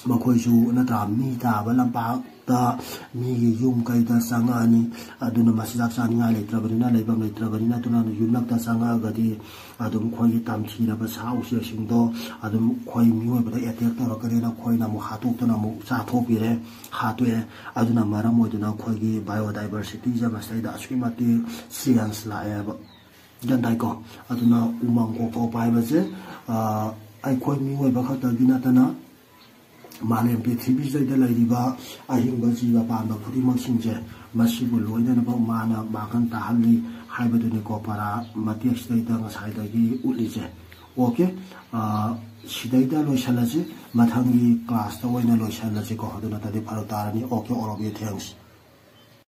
ꯃꯈꯣꯏꯁꯨ ꯅꯠꯇ꯭ꯔꯥ ꯃꯤ ꯇꯥꯕ ꯂꯝꯄꯥꯛꯇ ꯃꯤꯒꯤ ꯌꯨꯝ ꯀꯩꯗ ꯆꯪꯉꯛꯑꯅꯤ꯫ ꯑꯗꯨꯅ ꯃꯆꯤꯟꯖꯥꯛ ꯆꯥꯅꯤꯡꯉꯥꯏ ꯂꯩꯇ꯭ꯔꯕꯅꯤꯅ, ꯂꯩꯐꯝ ꯂꯩꯇ꯭ꯔꯕꯅꯤꯅ, ꯑꯗꯨꯅ ꯌꯨꯝꯂꯛꯇ ꯆꯪꯉꯛꯑꯒꯗꯤ ꯑꯗꯨꯝ ꯑꯩꯈꯣꯏꯒꯤ ꯇꯝꯊꯤꯔꯕ ꯁꯥ ꯎꯆꯦꯛꯁꯤꯡꯗꯣ ꯑꯗꯨꯝ ꯑꯩꯈꯣꯏ ꯃꯤꯑꯣꯏꯕꯗ ꯑꯦꯇꯦꯛ ꯇꯧꯔꯛꯀꯅꯤꯅ ꯑꯩꯈꯣꯏꯅ ꯑꯃꯨꯛ ꯍꯥꯠꯇꯣꯛꯇꯅ ꯑꯃꯨꯛ ꯆꯥꯊꯣꯛꯄꯤꯔꯦ, ꯍꯥꯠꯇꯣꯛꯑꯦ꯫ ꯑꯗꯨꯅ ꯃꯔꯝ ꯑꯣꯏꯗꯨꯅ ꯑꯩꯈꯣꯏꯒꯤ ꯕꯥꯏꯑꯣꯗꯥꯏꯕꯔꯁꯤꯇꯤꯁꯦ ꯃꯁꯤꯗꯩꯗ ꯑꯁꯨꯛꯀꯤ ꯃꯇꯤꯛ ꯆꯦꯟꯖ ꯂꯥꯛꯑꯦꯕ꯫ ꯒ꯭ꯌꯥꯟ ꯇꯥꯏꯀꯣ? ꯑꯗꯨꯅ ꯎꯃꯪ ꯀꯣꯛꯊꯣꯛꯄ ꯍꯥꯏꯕꯁꯦ, ꯑ, ꯑꯩꯈꯣꯏ ꯃꯤꯑꯣꯏꯕ ꯈꯛꯇꯒꯤ ꯅꯠꯇꯅ ꯃꯥꯂꯦꯝ ꯄ꯭ꯔꯤꯊꯤꯕꯤꯁꯤꯗꯩꯗ ꯂꯩꯔꯤꯕ ꯑꯍꯤꯡꯕ ꯖꯤꯕ ꯄꯥꯟꯕ ꯈꯨꯗꯤꯡꯃꯛꯁꯤꯡꯁꯦ ꯃꯁꯤꯕꯨ ꯂꯣꯏꯅꯅꯕ ꯃꯥꯅ ꯃꯥꯡꯍꯟ ꯇꯥꯍꯜꯂꯤ ꯍꯥꯏꯕꯗꯨꯅꯤꯀꯣ꯫ ꯄꯔꯥ ꯃꯇꯦꯛꯁꯤꯗꯩꯗ ꯉꯁꯥꯏꯗꯒꯤ ꯎꯠꯂꯤꯁꯦ꯫ ꯑꯣꯀꯦ, ꯑ, ꯁꯤꯗꯩꯗ ꯂꯣꯏꯁꯜꯂꯁꯤ, ꯃꯊꯪꯒꯤ ꯀ꯭ꯂꯥꯁꯇ ꯑꯣꯏꯅ ꯂꯣꯏꯁꯜꯂꯁꯤꯀꯣ꯫ ꯑꯗꯨ ꯅꯠꯇ꯭ꯔꯗꯤ ꯐꯔꯛ ꯇꯥꯔꯅꯤ꯫ Okay, all of you, thanks꯫